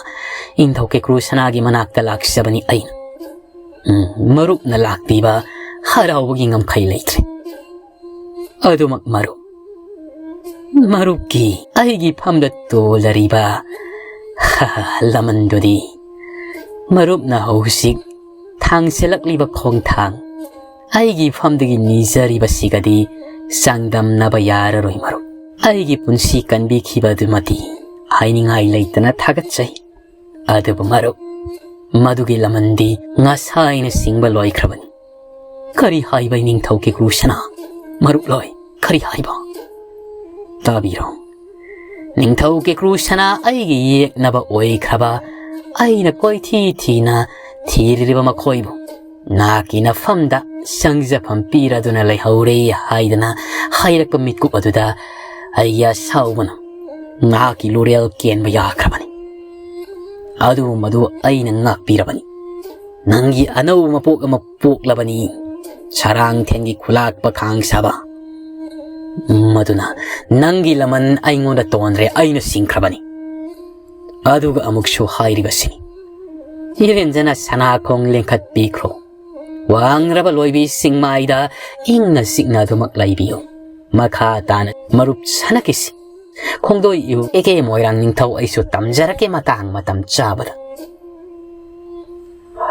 ꯏꯅꯤꯡꯊꯧ ꯀꯦꯀ꯭ꯔꯨ ꯁꯅꯥꯒꯤ ꯃꯅꯥꯛꯇ ꯂꯥꯛꯆꯕꯅꯤ ꯑꯩꯅ꯫ ꯎꯝ, ꯃꯔꯨꯞꯅ ꯂꯥꯛꯄꯤꯕ ꯍꯔꯥꯎꯕꯒꯤ ꯉꯝꯈꯩ ꯂꯩꯇ꯭ꯔꯦ꯫ ꯑꯗꯨꯃꯛ ꯃꯔꯨꯞ, ꯃꯔꯨꯞꯀꯤ ꯑꯩꯒꯤ ꯐꯝꯗ ꯇꯣꯜꯂꯔꯤꯕ ꯂꯃꯟꯗꯨꯗꯤ ꯃꯔꯨꯞꯅ ꯍꯧꯖꯤꯛ ꯊꯥꯡꯁꯤꯜꯂꯛꯂꯤꯕ ꯈꯣꯡꯊꯥꯡ ꯑꯩꯒꯤ ꯐꯝꯗꯒꯤ ꯅꯤꯖꯔꯤꯕꯁꯤꯒꯗꯤ ꯆꯥꯡꯗꯝꯅꯕ ꯌꯥꯔꯔꯣꯏ ꯃꯔꯨꯞ꯫ ꯑꯩꯒꯤ ꯄꯨꯟꯁꯤ ꯀꯟꯕꯤꯈꯤꯕ ꯑꯗꯨꯃꯗꯤ ꯍꯥꯏꯅꯤꯡꯉꯥꯏ ꯂꯩꯇꯅ ꯊꯥꯒꯠꯆꯩ꯫ ꯑꯗꯨꯕꯨ ꯃꯔꯨꯞ, ꯃꯗꯨꯒꯤ ꯂꯃꯟꯗꯤ ꯉꯁꯥꯏꯅ ꯁꯤꯡꯕ ꯂꯣꯏꯈ꯭ꯔꯕꯅꯤ꯫" "ꯀꯔꯤ ꯍꯥꯏꯕ ꯏꯅꯤꯡꯊꯧ ꯀꯦꯀ꯭ꯔꯨ ꯁꯅꯥ? ꯃꯔꯨꯞ ꯂꯣꯏ, ꯀꯔꯤ ꯍꯥꯏꯕ? ꯇꯥꯕꯤꯔꯣ꯫ ꯅꯤꯡꯊꯧ ꯀꯦꯀ꯭ꯔꯨ ꯁꯅꯥ ꯑꯩꯒꯤ ꯌꯦꯛꯅꯕ ꯑꯣꯏꯈ꯭ꯔꯕ ꯑꯩꯅ ꯀꯣꯏꯊꯤ ꯊꯤꯅ ꯊꯤꯔꯤꯕ ꯃꯈꯣꯏꯕꯨ ꯅꯍꯥꯛꯀꯤ ꯅꯐꯝꯗ ꯆꯪꯖꯐꯝ ꯄꯤꯔꯗꯨꯅ ꯂꯩꯍꯧꯔꯦ ꯍꯥꯏꯗꯅ ꯍꯥꯏꯔꯛꯄ ꯃꯤꯠꯀꯨꯞ ꯑꯗꯨꯗ ꯑꯩꯒꯤ ꯑꯁꯥꯎꯕꯅ ꯅꯍꯥꯛꯀꯤ ꯂꯨꯔꯦꯜ ꯀꯦꯟꯕ ꯌꯥꯈ꯭ꯔꯕꯅꯤ꯫ ꯑꯗꯨꯕꯨ ꯃꯗꯨ ꯑꯩꯅ ꯉꯥꯛꯄꯤꯔꯕꯅꯤ꯫ ꯅꯪꯒꯤ ꯑꯅꯧꯕ ꯃꯄꯣꯛ ꯑꯃ ꯄꯣꯛꯂꯕꯅꯤ, ꯁꯔꯥꯡꯊꯦꯟꯒꯤ ꯈꯨꯂꯥꯛꯄ ꯈꯥꯡ ꯁꯥꯕ꯫ ꯃꯗꯨꯅ ꯅꯪꯒꯤ ꯂꯃꯟ ꯑꯩꯉꯣꯟꯗ ꯇꯣꯟꯗ꯭ꯔꯦ, ꯑꯩꯅ ꯁꯤꯡꯈ꯭ꯔꯕꯅꯤ꯫" ꯑꯗꯨꯒ ꯑꯃꯨꯛꯁꯨ ꯍꯥꯏꯔꯤꯕꯁꯤꯅꯤ, ꯏꯔꯦꯟꯖꯅ ꯁꯅꯥꯈꯣꯡ ꯂꯦꯡꯈꯠꯄꯤꯈ꯭ꯔꯣ꯫ ꯋꯥꯡꯂꯕ ꯂꯣꯏꯕꯤ ꯁꯤꯡꯃꯥꯏꯗ ꯏꯪꯅ ꯆꯤꯛꯅ ꯑꯗꯨꯃꯛ ꯂꯩꯕꯤꯌꯨ꯫ ꯃꯈꯥ ꯇꯥꯅ ꯃꯔꯨꯞ ꯁꯅꯥꯀꯤꯁꯤ ꯈꯣꯡꯗꯣꯏ ꯏꯌꯨ꯫ ꯑꯦꯀꯦ ꯃꯣꯏꯔꯥꯡ ꯅꯤꯡꯊꯧ, ꯑꯩꯁꯨ ꯇꯝꯖꯔꯛꯀꯦ ꯃꯇꯥꯡ ꯃꯇꯝ ꯆꯥꯕꯗ꯫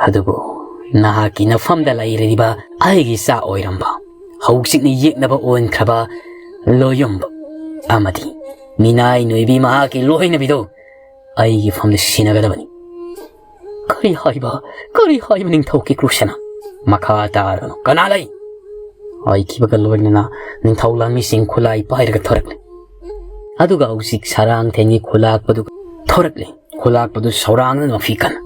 ꯑꯗꯨꯕꯨ ꯅꯍꯥꯛꯀꯤ ꯅꯐꯝꯗ ꯂꯩꯔꯤꯕ ꯑꯩꯒꯤ ꯏꯆꯥ ꯑꯣꯏꯔꯝꯕ, ꯍꯧꯖꯤꯛꯅ ꯌꯦꯛꯅꯕ ꯑꯣꯟꯈ꯭ꯔꯕ ꯂꯣꯌꯨꯝꯕ ꯑꯃꯗꯤ ꯃꯤꯅꯥꯏ ꯅꯣꯏꯕꯤ ꯃꯍꯥꯛꯀꯤ ꯂꯣꯏꯅꯕꯤꯗꯣ ꯑꯩꯒꯤ ꯐꯝꯗ ꯁꯤꯟꯅꯒꯗꯕꯅꯤ꯫ ꯀꯔꯤ ꯍꯥꯏꯕ? ꯀꯔꯤ ꯍꯥꯏꯕ ꯅꯤꯡꯊꯧ ꯀꯦꯀ꯭ꯔꯨꯁꯅꯥ? ꯃꯈꯥ ꯇꯥꯔꯅꯨ꯫ ꯀꯅꯥ ꯂꯩ? ꯍꯥꯏꯈꯤꯕꯒ ꯂꯣꯏꯅꯅ ꯅꯤꯡꯊꯧ ꯂꯥꯟꯃꯤꯁꯤꯡ ꯈꯨꯠꯂꯥꯏ ꯄꯥꯏꯔꯒ ꯊꯣꯔꯛꯂꯦ꯫ ꯑꯗꯨꯒ ꯍꯧꯖꯤꯛ ꯁꯔꯥꯡꯊꯦꯟꯒꯤ ꯈꯨꯂꯥꯛꯄꯗꯨ ꯊꯣꯔꯛꯂꯦ꯫ ꯈꯨꯂꯥꯛꯄꯗꯨ ꯁꯧꯔꯥꯡꯅ ꯃꯐꯤ ꯀꯟꯅ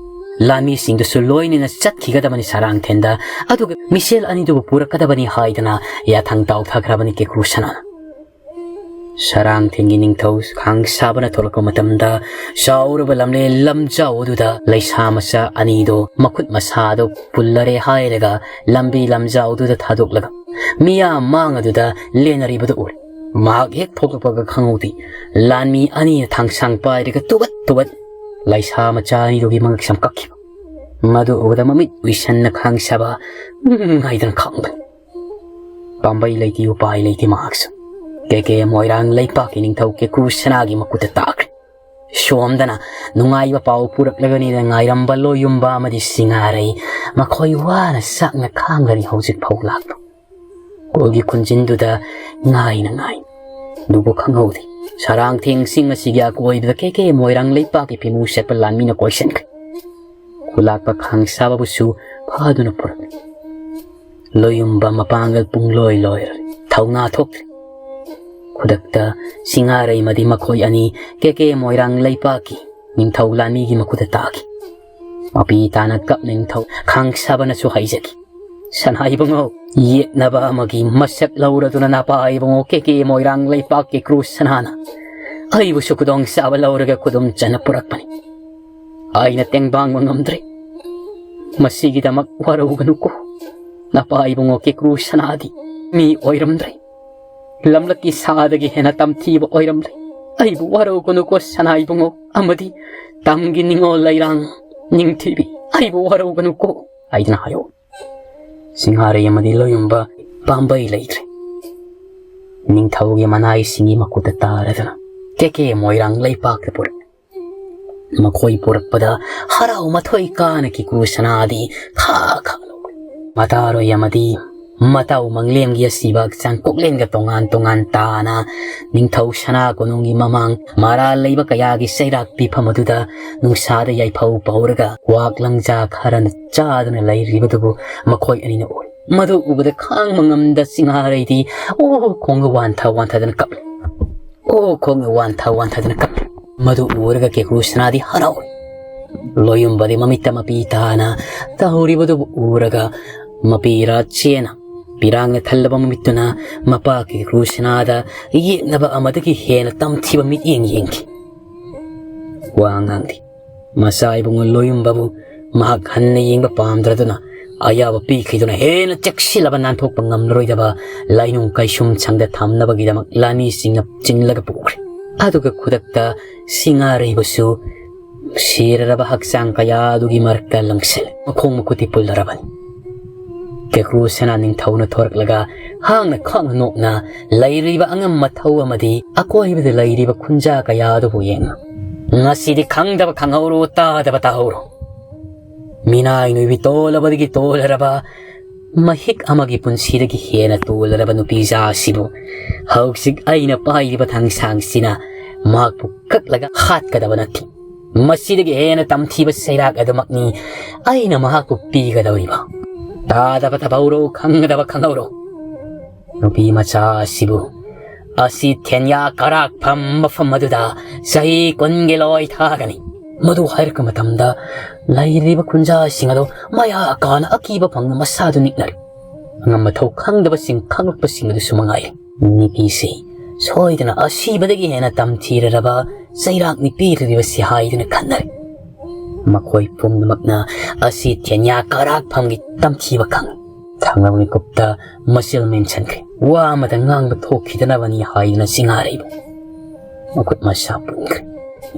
ꯂꯥꯟꯃꯤꯁꯤꯡꯗꯨꯁꯨ ꯂꯣꯏꯅꯅ ꯆꯠꯈꯤꯒꯗꯕꯅꯤ ꯁꯔꯥꯡꯊꯦꯟꯗ, ꯑꯗꯨꯒ ꯃꯤꯁꯦꯜ ꯑꯅꯤꯗꯨꯕꯨ ꯄꯨꯔꯛꯀꯗꯕꯅꯤ ꯍꯥꯏꯗꯅ ꯌꯥꯊꯪ ꯇꯥꯎꯊꯈ꯭ꯔꯕꯅꯤ ꯀꯦꯀ꯭ꯔꯨ ꯁꯅꯥꯅ꯫ ꯁꯔꯥꯡꯊꯦꯟꯒꯤ ꯅꯤꯡꯊꯧ ꯈꯥꯡꯁꯥꯕꯅ ꯊꯣꯛꯂꯛꯄ ꯃꯇꯝꯗ, ꯆꯥꯎꯔꯕ ꯂꯝꯂꯦꯟ ꯂꯝꯖꯥꯎ ꯑꯗꯨꯗ ꯂꯩꯁꯥ ꯃꯆꯥ ꯑꯅꯤꯗꯣ ꯃꯈꯨꯠ ꯃꯁꯥꯗꯣ ꯄꯨꯜꯂꯔꯦ ꯍꯥꯏꯔꯒ ꯂꯝꯕꯤ ꯂꯝꯖꯥꯎꯗꯨꯗ ꯊꯥꯗꯣꯛꯂꯒ ꯃꯤꯌꯥꯝ ꯃꯥꯡ ꯑꯗꯨꯗ ꯂꯦꯟꯅꯔꯤꯕꯗꯨ ꯎꯔꯦ꯫ ꯃꯍꯥꯛ ꯍꯦꯛ ꯊꯣꯛꯂꯛꯄꯒ ꯈꯪꯍꯧꯗꯦ, ꯂꯥꯟꯃꯤ ꯑꯅꯤꯅ ꯊꯥꯡꯁꯥꯡ ꯄꯥꯏꯔꯒ ꯇꯨꯕꯠ ꯇꯨꯕꯠ ꯂꯩꯁꯥ ꯃꯆꯥ ꯑꯅꯤꯗꯨꯒꯤ ꯃꯉꯛꯁꯝ ꯀꯛꯈꯤꯕ꯫ ꯃꯗꯨ ꯎꯕꯗ ꯃꯃꯤꯠ ꯎꯏꯁꯟꯅ ꯈꯥꯡꯁꯥꯕ ꯎꯝ ꯍꯥꯏꯗꯅ ꯈꯥꯡꯕꯅꯤ꯫ ꯄꯥꯝꯕꯩ ꯂꯩꯇꯦ, ꯎꯄꯥꯏ ꯂꯩꯇꯦ ꯃꯍꯥꯛꯁꯨ꯫ ꯀꯦꯀꯦ ꯃꯣꯏꯔꯥꯡ ꯂꯩꯄꯥꯛꯀꯤ ꯅꯤꯡꯊꯧ ꯀꯦꯀ꯭ꯔꯨ ꯁꯅꯥꯒꯤ ꯃꯈꯨꯠꯇ ꯇꯥꯈ꯭ꯔꯦ꯫ ꯁꯣꯝꯗꯅ ꯅꯨꯡꯉꯥꯏꯕ ꯄꯥꯎ ꯄꯨꯔꯛꯂꯒꯅꯤꯅ ꯉꯥꯏꯔꯝꯕ ꯂꯣꯌꯨꯝꯕ ꯑꯃꯗꯤ ꯁꯤꯡꯉꯥꯔꯩ, ꯃꯈꯣꯏ ꯋꯥꯅ ꯆꯥꯛꯅ ꯈꯥꯡꯂꯔꯤ ꯍꯧꯖꯤꯛ ꯐꯥꯎ ꯂꯥꯛꯄ꯫ ꯀꯣꯜꯒꯤ ꯈꯨꯟꯖꯤꯟꯗꯨꯗ ꯉꯥꯏꯅ ꯉꯥꯏ꯫ ꯑꯗꯨꯕꯨ ꯈꯪꯍꯧꯗꯦ, ꯁꯔꯥꯡꯊꯦꯡ ꯆꯤꯡ ꯑꯁꯤꯒꯤ ꯑꯀꯣꯏꯕꯗ ꯀꯦꯀꯦ ꯃꯣꯏꯔꯥꯡ ꯂꯩꯄꯥꯛꯀꯤ ꯐꯤꯃꯨ ꯁꯦꯠꯄ ꯂꯥꯟꯃꯤꯅ ꯀꯣꯏꯁꯤꯟꯈ꯭ꯔꯦ꯫ ꯈꯨꯂꯥꯛꯄ ꯈꯥꯡꯁꯥꯕꯕꯨꯁꯨ ꯐꯥꯗꯨꯅ ꯄꯨꯔꯛꯂꯦ꯫ ꯂꯣꯌꯨꯝꯕ ꯃꯄꯥꯡꯒꯜ ꯄꯨꯡꯂꯣꯏ ꯂꯣꯏꯔꯦ, ꯊꯧꯅꯥ ꯊꯣꯛꯇ꯭ꯔꯦ꯫ ꯈꯨꯗꯛꯇ ꯁꯤꯡꯉꯥꯔꯩ ꯑꯃꯗꯤ ꯃꯈꯣꯏ ꯑꯅꯤ ꯀꯦꯀꯦ ꯃꯣꯏꯔꯥꯡ ꯂꯩꯄꯥꯛꯀꯤ ꯅꯤꯡꯊꯧ ꯂꯥꯟꯃꯤꯒꯤ ꯃꯈꯨꯠꯇ ꯇꯥꯈꯤ꯫ ꯃꯄꯤ ꯇꯥꯅ ꯀꯞꯅ ꯅꯤꯡꯊꯧ ꯈꯥꯡꯁꯥꯕꯅꯁꯨ ꯍꯥꯏꯖꯈꯤ, "ꯁꯅꯥ ꯏꯕꯨꯡꯉꯣ, ꯌꯦꯠꯅꯕ ꯑꯃꯒꯤ ꯃꯁꯛ ꯂꯧꯔꯗꯨꯅ ꯅꯄꯥ ꯏꯕꯨꯡꯉꯣ ꯀꯦꯀꯦ ꯃꯣꯏꯔꯥꯡ ꯂꯩꯄꯥꯛꯀꯤ ꯀ꯭ꯔꯨ ꯁꯅꯥꯅ ꯑꯩꯕꯨꯁꯨ ꯈꯨꯗꯣꯡ ꯆꯥꯕ ꯂꯧꯔꯒ ꯈꯨꯗꯨꯝ ꯆꯟꯅ ꯄꯨꯔꯛꯄꯅꯤ꯫ ꯑꯩꯅ ꯇꯦꯡꯕꯥꯡꯕ ꯉꯝꯗ꯭ꯔꯦ꯫ ꯃꯁꯤꯒꯤꯗꯃꯛ ꯋꯥꯔꯧꯒꯅꯨꯀꯣ꯫ ꯅꯄꯥ ꯏꯕꯨꯡꯉꯣ ꯀꯦꯀ꯭ꯔꯨ ꯁꯅꯥꯗꯤ ꯃꯤ ꯑꯣꯏꯔꯝꯗ꯭ꯔꯦ꯫ ꯂꯝꯂꯛꯀꯤ ꯁꯥꯗꯒꯤ ꯍꯦꯟꯅ ꯇꯝꯊꯤꯕ ꯑꯣꯏꯔꯝꯂꯦ꯫ ꯑꯩꯕꯨ ꯋꯥꯔꯧꯒꯅꯨꯀꯣ ꯁꯅꯥ ꯏꯕꯨꯡꯉꯣ ꯑꯃꯗꯤ ꯇꯝꯒꯤ ꯅꯤꯡꯉꯣꯜ ꯂꯩꯔꯥꯡ ꯅꯤꯡꯊꯤꯕꯤ, ꯑꯩꯕꯨ ꯋꯥꯔꯧꯒꯅꯨꯀꯣ" ꯍꯥꯏꯗꯨꯅ ꯍꯥꯏꯌꯣ꯫ ꯁꯤꯡꯍꯥꯔꯩ ꯑꯃꯗꯤ ꯂꯣꯌꯨꯝꯕ ꯄꯥꯝꯕꯩ ꯂꯩꯇ꯭ꯔꯦ꯫ ꯅꯤꯡꯊꯧꯒꯤ ꯃꯅꯥꯏꯁꯤꯡꯒꯤ ꯃꯈꯨꯠꯇ ꯇꯥꯔꯗꯨꯅ ꯀꯦꯀꯦ ꯃꯣꯏꯔꯥꯡ ꯂꯩꯄꯥꯛꯇ ꯄꯨꯔꯛꯏ꯫ ꯃꯈꯣꯏ ꯄꯨꯔꯛꯄꯗ ꯍꯔꯥꯎ ꯃꯊꯣꯏ ꯀꯥꯅ ꯀꯦꯀ꯭ꯔꯨ ꯁꯅꯥꯗꯤ ꯈꯥ ꯈꯥ ꯂꯧꯏ꯫ ꯃꯇꯥꯔꯣꯏ ꯑꯃꯗꯤ ꯃꯇꯥꯎ ꯃꯪꯂꯦꯝꯒꯤ ꯑꯁꯤꯕ ꯍꯛꯆꯥꯡ ꯀꯣꯛꯂꯦꯟꯒ ꯇꯣꯉꯥꯟ ꯇꯣꯉꯥꯟ ꯇꯥꯅ ꯅꯤꯡꯊꯧ ꯁꯅꯥ ꯀꯣꯅꯨꯡꯒꯤ ꯃꯃꯥꯡ ꯃꯔꯥꯜ ꯂꯩꯕ ꯀꯌꯥꯒꯤ ꯆꯩꯔꯥꯛ ꯄꯤꯐꯝ ꯑꯗꯨꯗ ꯅꯨꯡꯁꯥꯗ ꯌꯥꯏꯐꯧ ꯄꯧꯔꯒ ꯀ꯭ꯋꯥꯛ ꯂꯪꯖꯥ ꯈꯔꯅ ꯆꯥꯗꯨꯅ ꯂꯩꯔꯤꯕꯗꯨꯕꯨ ꯃꯈꯣꯏ ꯑꯅꯤꯅ ꯎꯔꯦ꯫ ꯃꯗꯨ ꯎꯕꯗ ꯈꯥꯡꯕ ꯉꯝꯗ ꯁꯤꯡꯍꯥꯔꯩꯗꯤ ꯑꯣ ꯈꯣꯡꯒ ꯋꯥꯟꯊ ꯋꯥꯟꯊꯗꯅ ꯀꯞꯂꯦ꯫ ꯑꯣ ꯈꯣꯡꯒ ꯋꯥꯟꯊ ꯋꯥꯟꯊꯗꯅ ꯀꯞꯂꯦ꯫ ꯃꯗꯨ ꯎꯔꯒ ꯀꯦꯀ꯭ꯔꯨ ꯁꯅꯥꯗꯤ ꯍꯔꯥꯎꯏ꯫ ꯂꯣꯌꯨꯝꯕꯗꯤ ꯃꯃꯤꯠꯇ ꯃꯄꯤ ꯇꯥꯅ ꯇꯧꯔꯤꯕꯗꯨꯕꯨ ꯎꯔꯒ ꯃꯄꯤ ꯔꯥꯖ꯭ꯌꯅ ꯄꯤꯔꯥꯡꯅ ꯊꯜꯂꯕ ꯃꯃꯤꯠꯇꯨꯅ ꯃꯄꯥ ꯀꯦꯀ꯭ꯔꯨ ꯁꯅꯥꯗ ꯌꯦꯛꯅꯕ ꯑꯃꯗꯒꯤ ꯍꯦꯟꯅ ꯇꯝꯊꯤꯕ ꯃꯤꯠꯌꯦꯡ ꯌꯦꯡꯈꯤ꯫ ꯋꯥ ꯉꯥꯡꯗꯦ꯫ ꯃꯆꯥ ꯏꯕꯨꯡꯉꯣ ꯂꯣꯌꯨꯝꯕꯕꯨ ꯃꯍꯥꯛ ꯍꯟꯅ ꯌꯦꯡꯕ ꯄꯥꯝꯗ꯭ꯔꯗꯨꯅ ꯑꯌꯥꯕ ꯄꯤꯈꯤꯗꯨꯅ ꯍꯦꯟꯅ ꯆꯦꯛꯁꯤꯜꯂꯕ ꯅꯥꯟꯊꯣꯛꯄ ꯉꯝꯂꯔꯣꯏꯗꯕ ꯂꯥꯏꯅꯨꯡ ꯀꯩꯁꯨꯝ ꯁꯪꯗ ꯊꯝꯅꯕꯒꯤꯗꯃꯛ ꯂꯥꯅꯤꯁꯤꯡꯅ ꯆꯤꯡꯂꯒ ꯄꯨꯈ꯭ꯔꯦ꯫ ꯑꯗꯨꯒ ꯈꯨꯗꯛꯇ ꯁꯤꯡꯉꯥꯔꯩꯕꯁꯨ ꯁꯤꯔꯔꯕ ꯍꯛꯆꯥꯡ ꯀꯌꯥ ꯑꯗꯨꯒꯤ ꯃꯔꯛꯇ ꯂꯪꯁꯤꯜꯂꯦ꯫ ꯃꯈꯣꯡ ꯃꯈꯨꯠꯇꯤ ꯄꯨꯜꯂꯔꯕꯅꯤ꯫ ꯀꯦꯀ꯭ꯔꯨ ꯁꯅꯥ ꯅꯤꯡꯊꯧꯅ ꯊꯣꯔꯛꯂꯒ ꯍꯥꯡꯅ ꯈꯥꯡꯅ ꯅꯣꯛꯅ ꯂꯩꯔꯤꯕ ꯑꯉꯝ ꯃꯊꯧ ꯑꯃꯗꯤ ꯑꯀꯣꯏꯕꯗ ꯂꯩꯔꯤꯕ ꯈꯨꯟꯖꯥ ꯀꯌꯥ ꯑꯗꯨꯕꯨ ꯌꯦꯡꯅ, "ꯉꯁꯤꯗꯤ ꯈꯪꯗꯕ ꯈꯪꯍꯧꯔꯣ, ꯇꯥꯗꯕ ꯇꯥꯍꯧꯔꯣ꯫ ꯃꯤꯅꯥꯏ ꯅꯣꯏꯕꯤ ꯇꯣꯜꯂꯕꯗꯒꯤ ꯇꯣꯜꯂꯔꯕ ꯃꯍꯤꯛ ꯑꯃꯒꯤ ꯄꯨꯟꯁꯤꯗꯒꯤ ꯍꯦꯟꯅ ꯇꯣꯜꯂꯔꯕ ꯅꯨꯄꯤꯖꯥ ꯑꯁꯤꯕꯨ ꯍꯧꯖꯤꯛ ꯑꯩꯅ ꯄꯥꯏꯔꯤꯕ ꯊꯥꯡꯁꯥꯡꯁꯤꯅ ꯃꯍꯥꯛꯄꯨ ꯀꯛꯂꯒ ꯍꯥꯠꯀꯗꯕ ꯅꯠꯇꯦ꯫ ꯃꯁꯤꯗꯒꯤ ꯍꯦꯟꯅ ꯇꯝꯊꯤꯕ ꯆꯩꯔꯥꯛ ꯑꯗꯨꯃꯛꯅꯤ ꯑꯩꯅ ꯃꯍꯥꯛꯄꯨ ꯄꯤꯒꯗꯧꯔꯤꯕ꯫ ꯇꯥꯗꯕ ꯇꯥꯍꯧꯔꯣ, ꯈꯪꯒꯗꯕ ꯈꯪꯍꯧꯔꯣ꯫ ꯅꯨꯄꯤ ꯃꯆꯥ ꯑꯁꯤꯕꯨ ꯑꯁꯤ ꯊꯦꯟꯌꯥ ꯀꯔꯥꯛꯐꯝ ꯃꯐꯝ ꯑꯗꯨꯗ ꯆꯍꯤ ꯀꯨꯟꯒꯤ ꯂꯣꯏ ꯊꯥꯒꯅꯤ꯫ ꯃꯗꯨ ꯍꯥꯏꯔꯛꯄ ꯃꯇꯝꯗ ꯂꯩꯔꯤꯕ ꯈꯨꯟꯖꯥꯁꯤꯡ ꯑꯗꯨ ꯃꯌꯥ ꯀꯥꯅ ꯑꯀꯤꯕ ꯐꯪꯅ ꯃꯁꯥꯗꯨ ꯅꯤꯛꯅꯔꯦ꯫ ꯑꯉꯝ ꯃꯊꯧ ꯈꯪꯗꯕꯁꯤꯡ ꯈꯪꯂꯛꯄꯁꯤꯡ ꯑꯗꯨꯁꯨ ꯃꯉꯥꯏꯔꯦ꯫ ꯅꯨꯄꯤꯁꯤ ꯁꯣꯏꯗꯅ ꯑꯁꯤꯕꯗꯒꯤ ꯍꯦꯟꯅ ꯇꯝꯊꯤꯔꯔꯕ ꯆꯩꯔꯥꯛꯅꯤ ꯄꯤꯔꯤꯕꯁꯤ ꯍꯥꯏꯗꯨꯅ ꯈꯟꯅꯔꯦ꯫ ꯃꯈꯣꯏ ꯄꯨꯝꯅꯃꯛꯅ ꯑꯁꯤ ꯊꯦꯟꯌꯥ ꯀꯔꯥꯛꯐꯝꯒꯤ ꯇꯝꯊꯤꯕ ꯈꯪ ꯊꯪꯅꯕ ꯃꯤꯀꯨꯞꯇ ꯃꯆꯤꯜ ꯃꯦꯟꯁꯤꯟꯈ꯭ꯔꯦ꯫ ꯋꯥ ꯑꯃꯇ ꯉꯥꯡꯕ ꯊꯣꯛꯈꯤꯗꯅꯕꯅꯤ ꯍꯥꯏꯗꯨꯅ ꯁꯤꯡꯉꯥꯔꯩꯕ ꯃꯈꯨꯠ ꯃꯁꯥ ꯄꯨꯟꯈ꯭ꯔꯦ꯫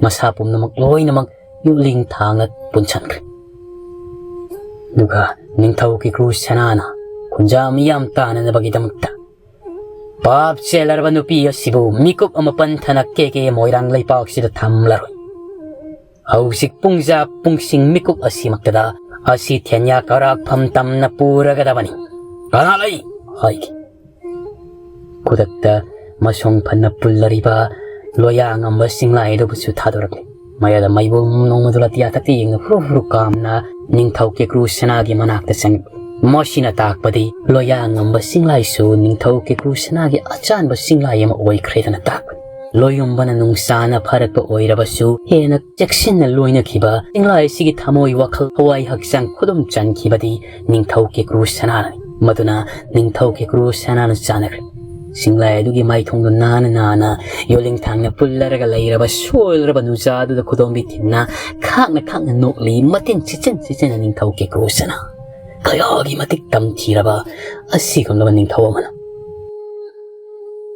ꯃꯁꯥ ꯄꯨꯝꯅꯃꯛ ꯂꯣꯏꯅꯃꯛ ꯌꯨꯛꯂꯤꯡ ꯊꯥꯡꯅ ꯄꯨꯟꯁꯤꯟꯈ꯭ꯔꯦ꯫ ꯑꯗꯨꯒ ꯅꯤꯡꯊꯧ ꯀꯦꯀ꯭ꯔꯨ ꯁꯅꯥꯅ ꯈꯨꯟꯖꯥ ꯃꯤꯌꯥꯝ ꯇꯥꯅꯅꯕꯒꯤꯗꯃꯛꯇ ꯄꯥꯞ ꯆꯦꯜꯂꯔꯕ ꯅꯨꯄꯤ ꯑꯁꯤꯕꯨ ꯃꯤꯀꯨꯞ ꯑꯃ ꯄꯟꯊꯅ ꯀꯦ ꯀꯦ ꯃꯣꯏꯔꯥꯡ ꯂꯩꯄꯥꯛꯁꯤꯗ ꯊꯝꯂꯔꯣꯏ꯫ ꯍꯧꯖꯤꯛ ꯄꯨꯡꯖꯥ ꯄꯨꯡꯁꯤꯡ ꯃꯤꯀꯨꯞ ꯑꯁꯤꯃꯛꯇꯗ ꯑꯁꯤ ꯊꯦꯟꯌꯥ ꯀꯔꯥꯛꯐꯝ ꯇꯝꯅ ꯄꯨꯔꯒꯗꯕꯅꯤ꯫ "ꯀꯅꯥ ꯂꯩ?" ꯍꯥꯏꯈꯤ꯫ ꯈꯨꯗꯛꯇ ꯃꯁꯣꯡ ꯐꯅ ꯄꯨꯜꯂꯔꯤꯕ ꯂꯣꯌꯥ ꯉꯝꯕ ꯆꯤꯡꯂꯥꯏ ꯑꯗꯨꯕꯨꯁꯨ ꯊꯥꯗꯣꯔꯛꯂꯦ꯫ ꯃꯌꯥꯗ ꯃꯩꯕꯨꯝ ꯅꯣꯡꯃꯗꯨ ꯂꯥꯇꯤꯌꯥ ꯇꯠꯇ ꯌꯦꯡꯅ ꯍꯨꯔꯨ ꯍꯨꯔꯨ ꯀꯥꯝꯅ ꯅꯤꯡꯊꯧ ꯀꯦꯀ꯭ꯔꯨ ꯁꯅꯥꯒꯤ ꯃꯅꯥꯛꯇ ꯆꯪꯉꯛꯏ꯫ ꯃꯁꯤꯅ ꯇꯥꯛꯄꯗꯤ ꯂꯣꯌꯥ ꯉꯝꯕ ꯆꯤꯡꯂꯥꯏꯁꯨ ꯅꯤꯡꯊꯧ ꯀꯦꯀ꯭ꯔꯨ ꯁꯅꯥꯒꯤ ꯑꯆꯥꯟꯕ ꯆꯤꯡꯂꯥꯏ ꯑꯃ ꯑꯣꯏꯈ꯭ꯔꯦꯗꯅ ꯇꯥꯛꯄꯅꯤ꯫ ꯂꯣꯏꯔꯝꯕꯅ ꯅꯨꯡꯁꯥꯅ ꯐꯥꯔꯛꯄ ꯑꯣꯏꯔꯕꯁꯨ, ꯍꯦꯟꯅ ꯆꯦꯛꯁꯤꯟꯅ ꯂꯣꯏꯅꯈꯤꯕ ꯆꯤꯡꯂꯥꯏ ꯑꯁꯤꯒꯤ ꯊꯃꯣꯏ, ꯋꯥꯈꯜ, ꯊꯋꯥꯏ, ꯍꯛꯆꯥꯡ ꯈꯨꯗꯨꯝ ꯆꯟꯈꯤꯕꯗꯤ ꯅꯤꯡꯊꯧ ꯀꯦꯀ꯭ꯔꯨ ꯁꯅꯥꯅꯅꯤ꯫ ꯃꯗꯨꯅ ꯅꯤꯡꯊꯧ ꯀꯦꯀ꯭ꯔꯨ ꯁꯅꯥꯅ ꯆꯥꯅꯈ꯭ꯔꯦ꯫ ꯆꯤꯡꯂꯥꯏ ꯑꯗꯨꯒꯤ ꯃꯥꯏꯊꯣꯡꯗꯨ ꯅꯥꯟꯅ ꯅꯥꯟꯅ ꯌꯣꯜꯂꯤꯡꯊꯥꯡꯅ ꯄꯨꯜꯂꯔꯒ ꯂꯩꯔꯕ ꯁꯣꯏꯂꯔꯕ ꯅꯨꯖꯥꯗꯨꯗ ꯈꯨꯗꯣꯝꯕꯤ ꯊꯤꯟꯅ ꯈꯥꯛꯅ ꯈꯥꯛꯅ ꯅꯣꯛꯂꯤ꯫ ꯃꯇꯤꯟ ꯁꯤꯠꯆꯤꯟ ꯁꯤꯠꯆꯤꯟꯅ ꯅꯤꯡꯊꯧ ꯀꯦꯀ꯭ꯔꯨ ꯁꯅꯥ, ꯀꯌꯥꯒꯤ ꯃꯇꯤꯛ ꯇꯝꯊꯤꯔꯕ ꯑꯁꯤꯒꯨꯝꯂꯕ ꯅꯤꯡꯊꯧ ꯑꯃꯅ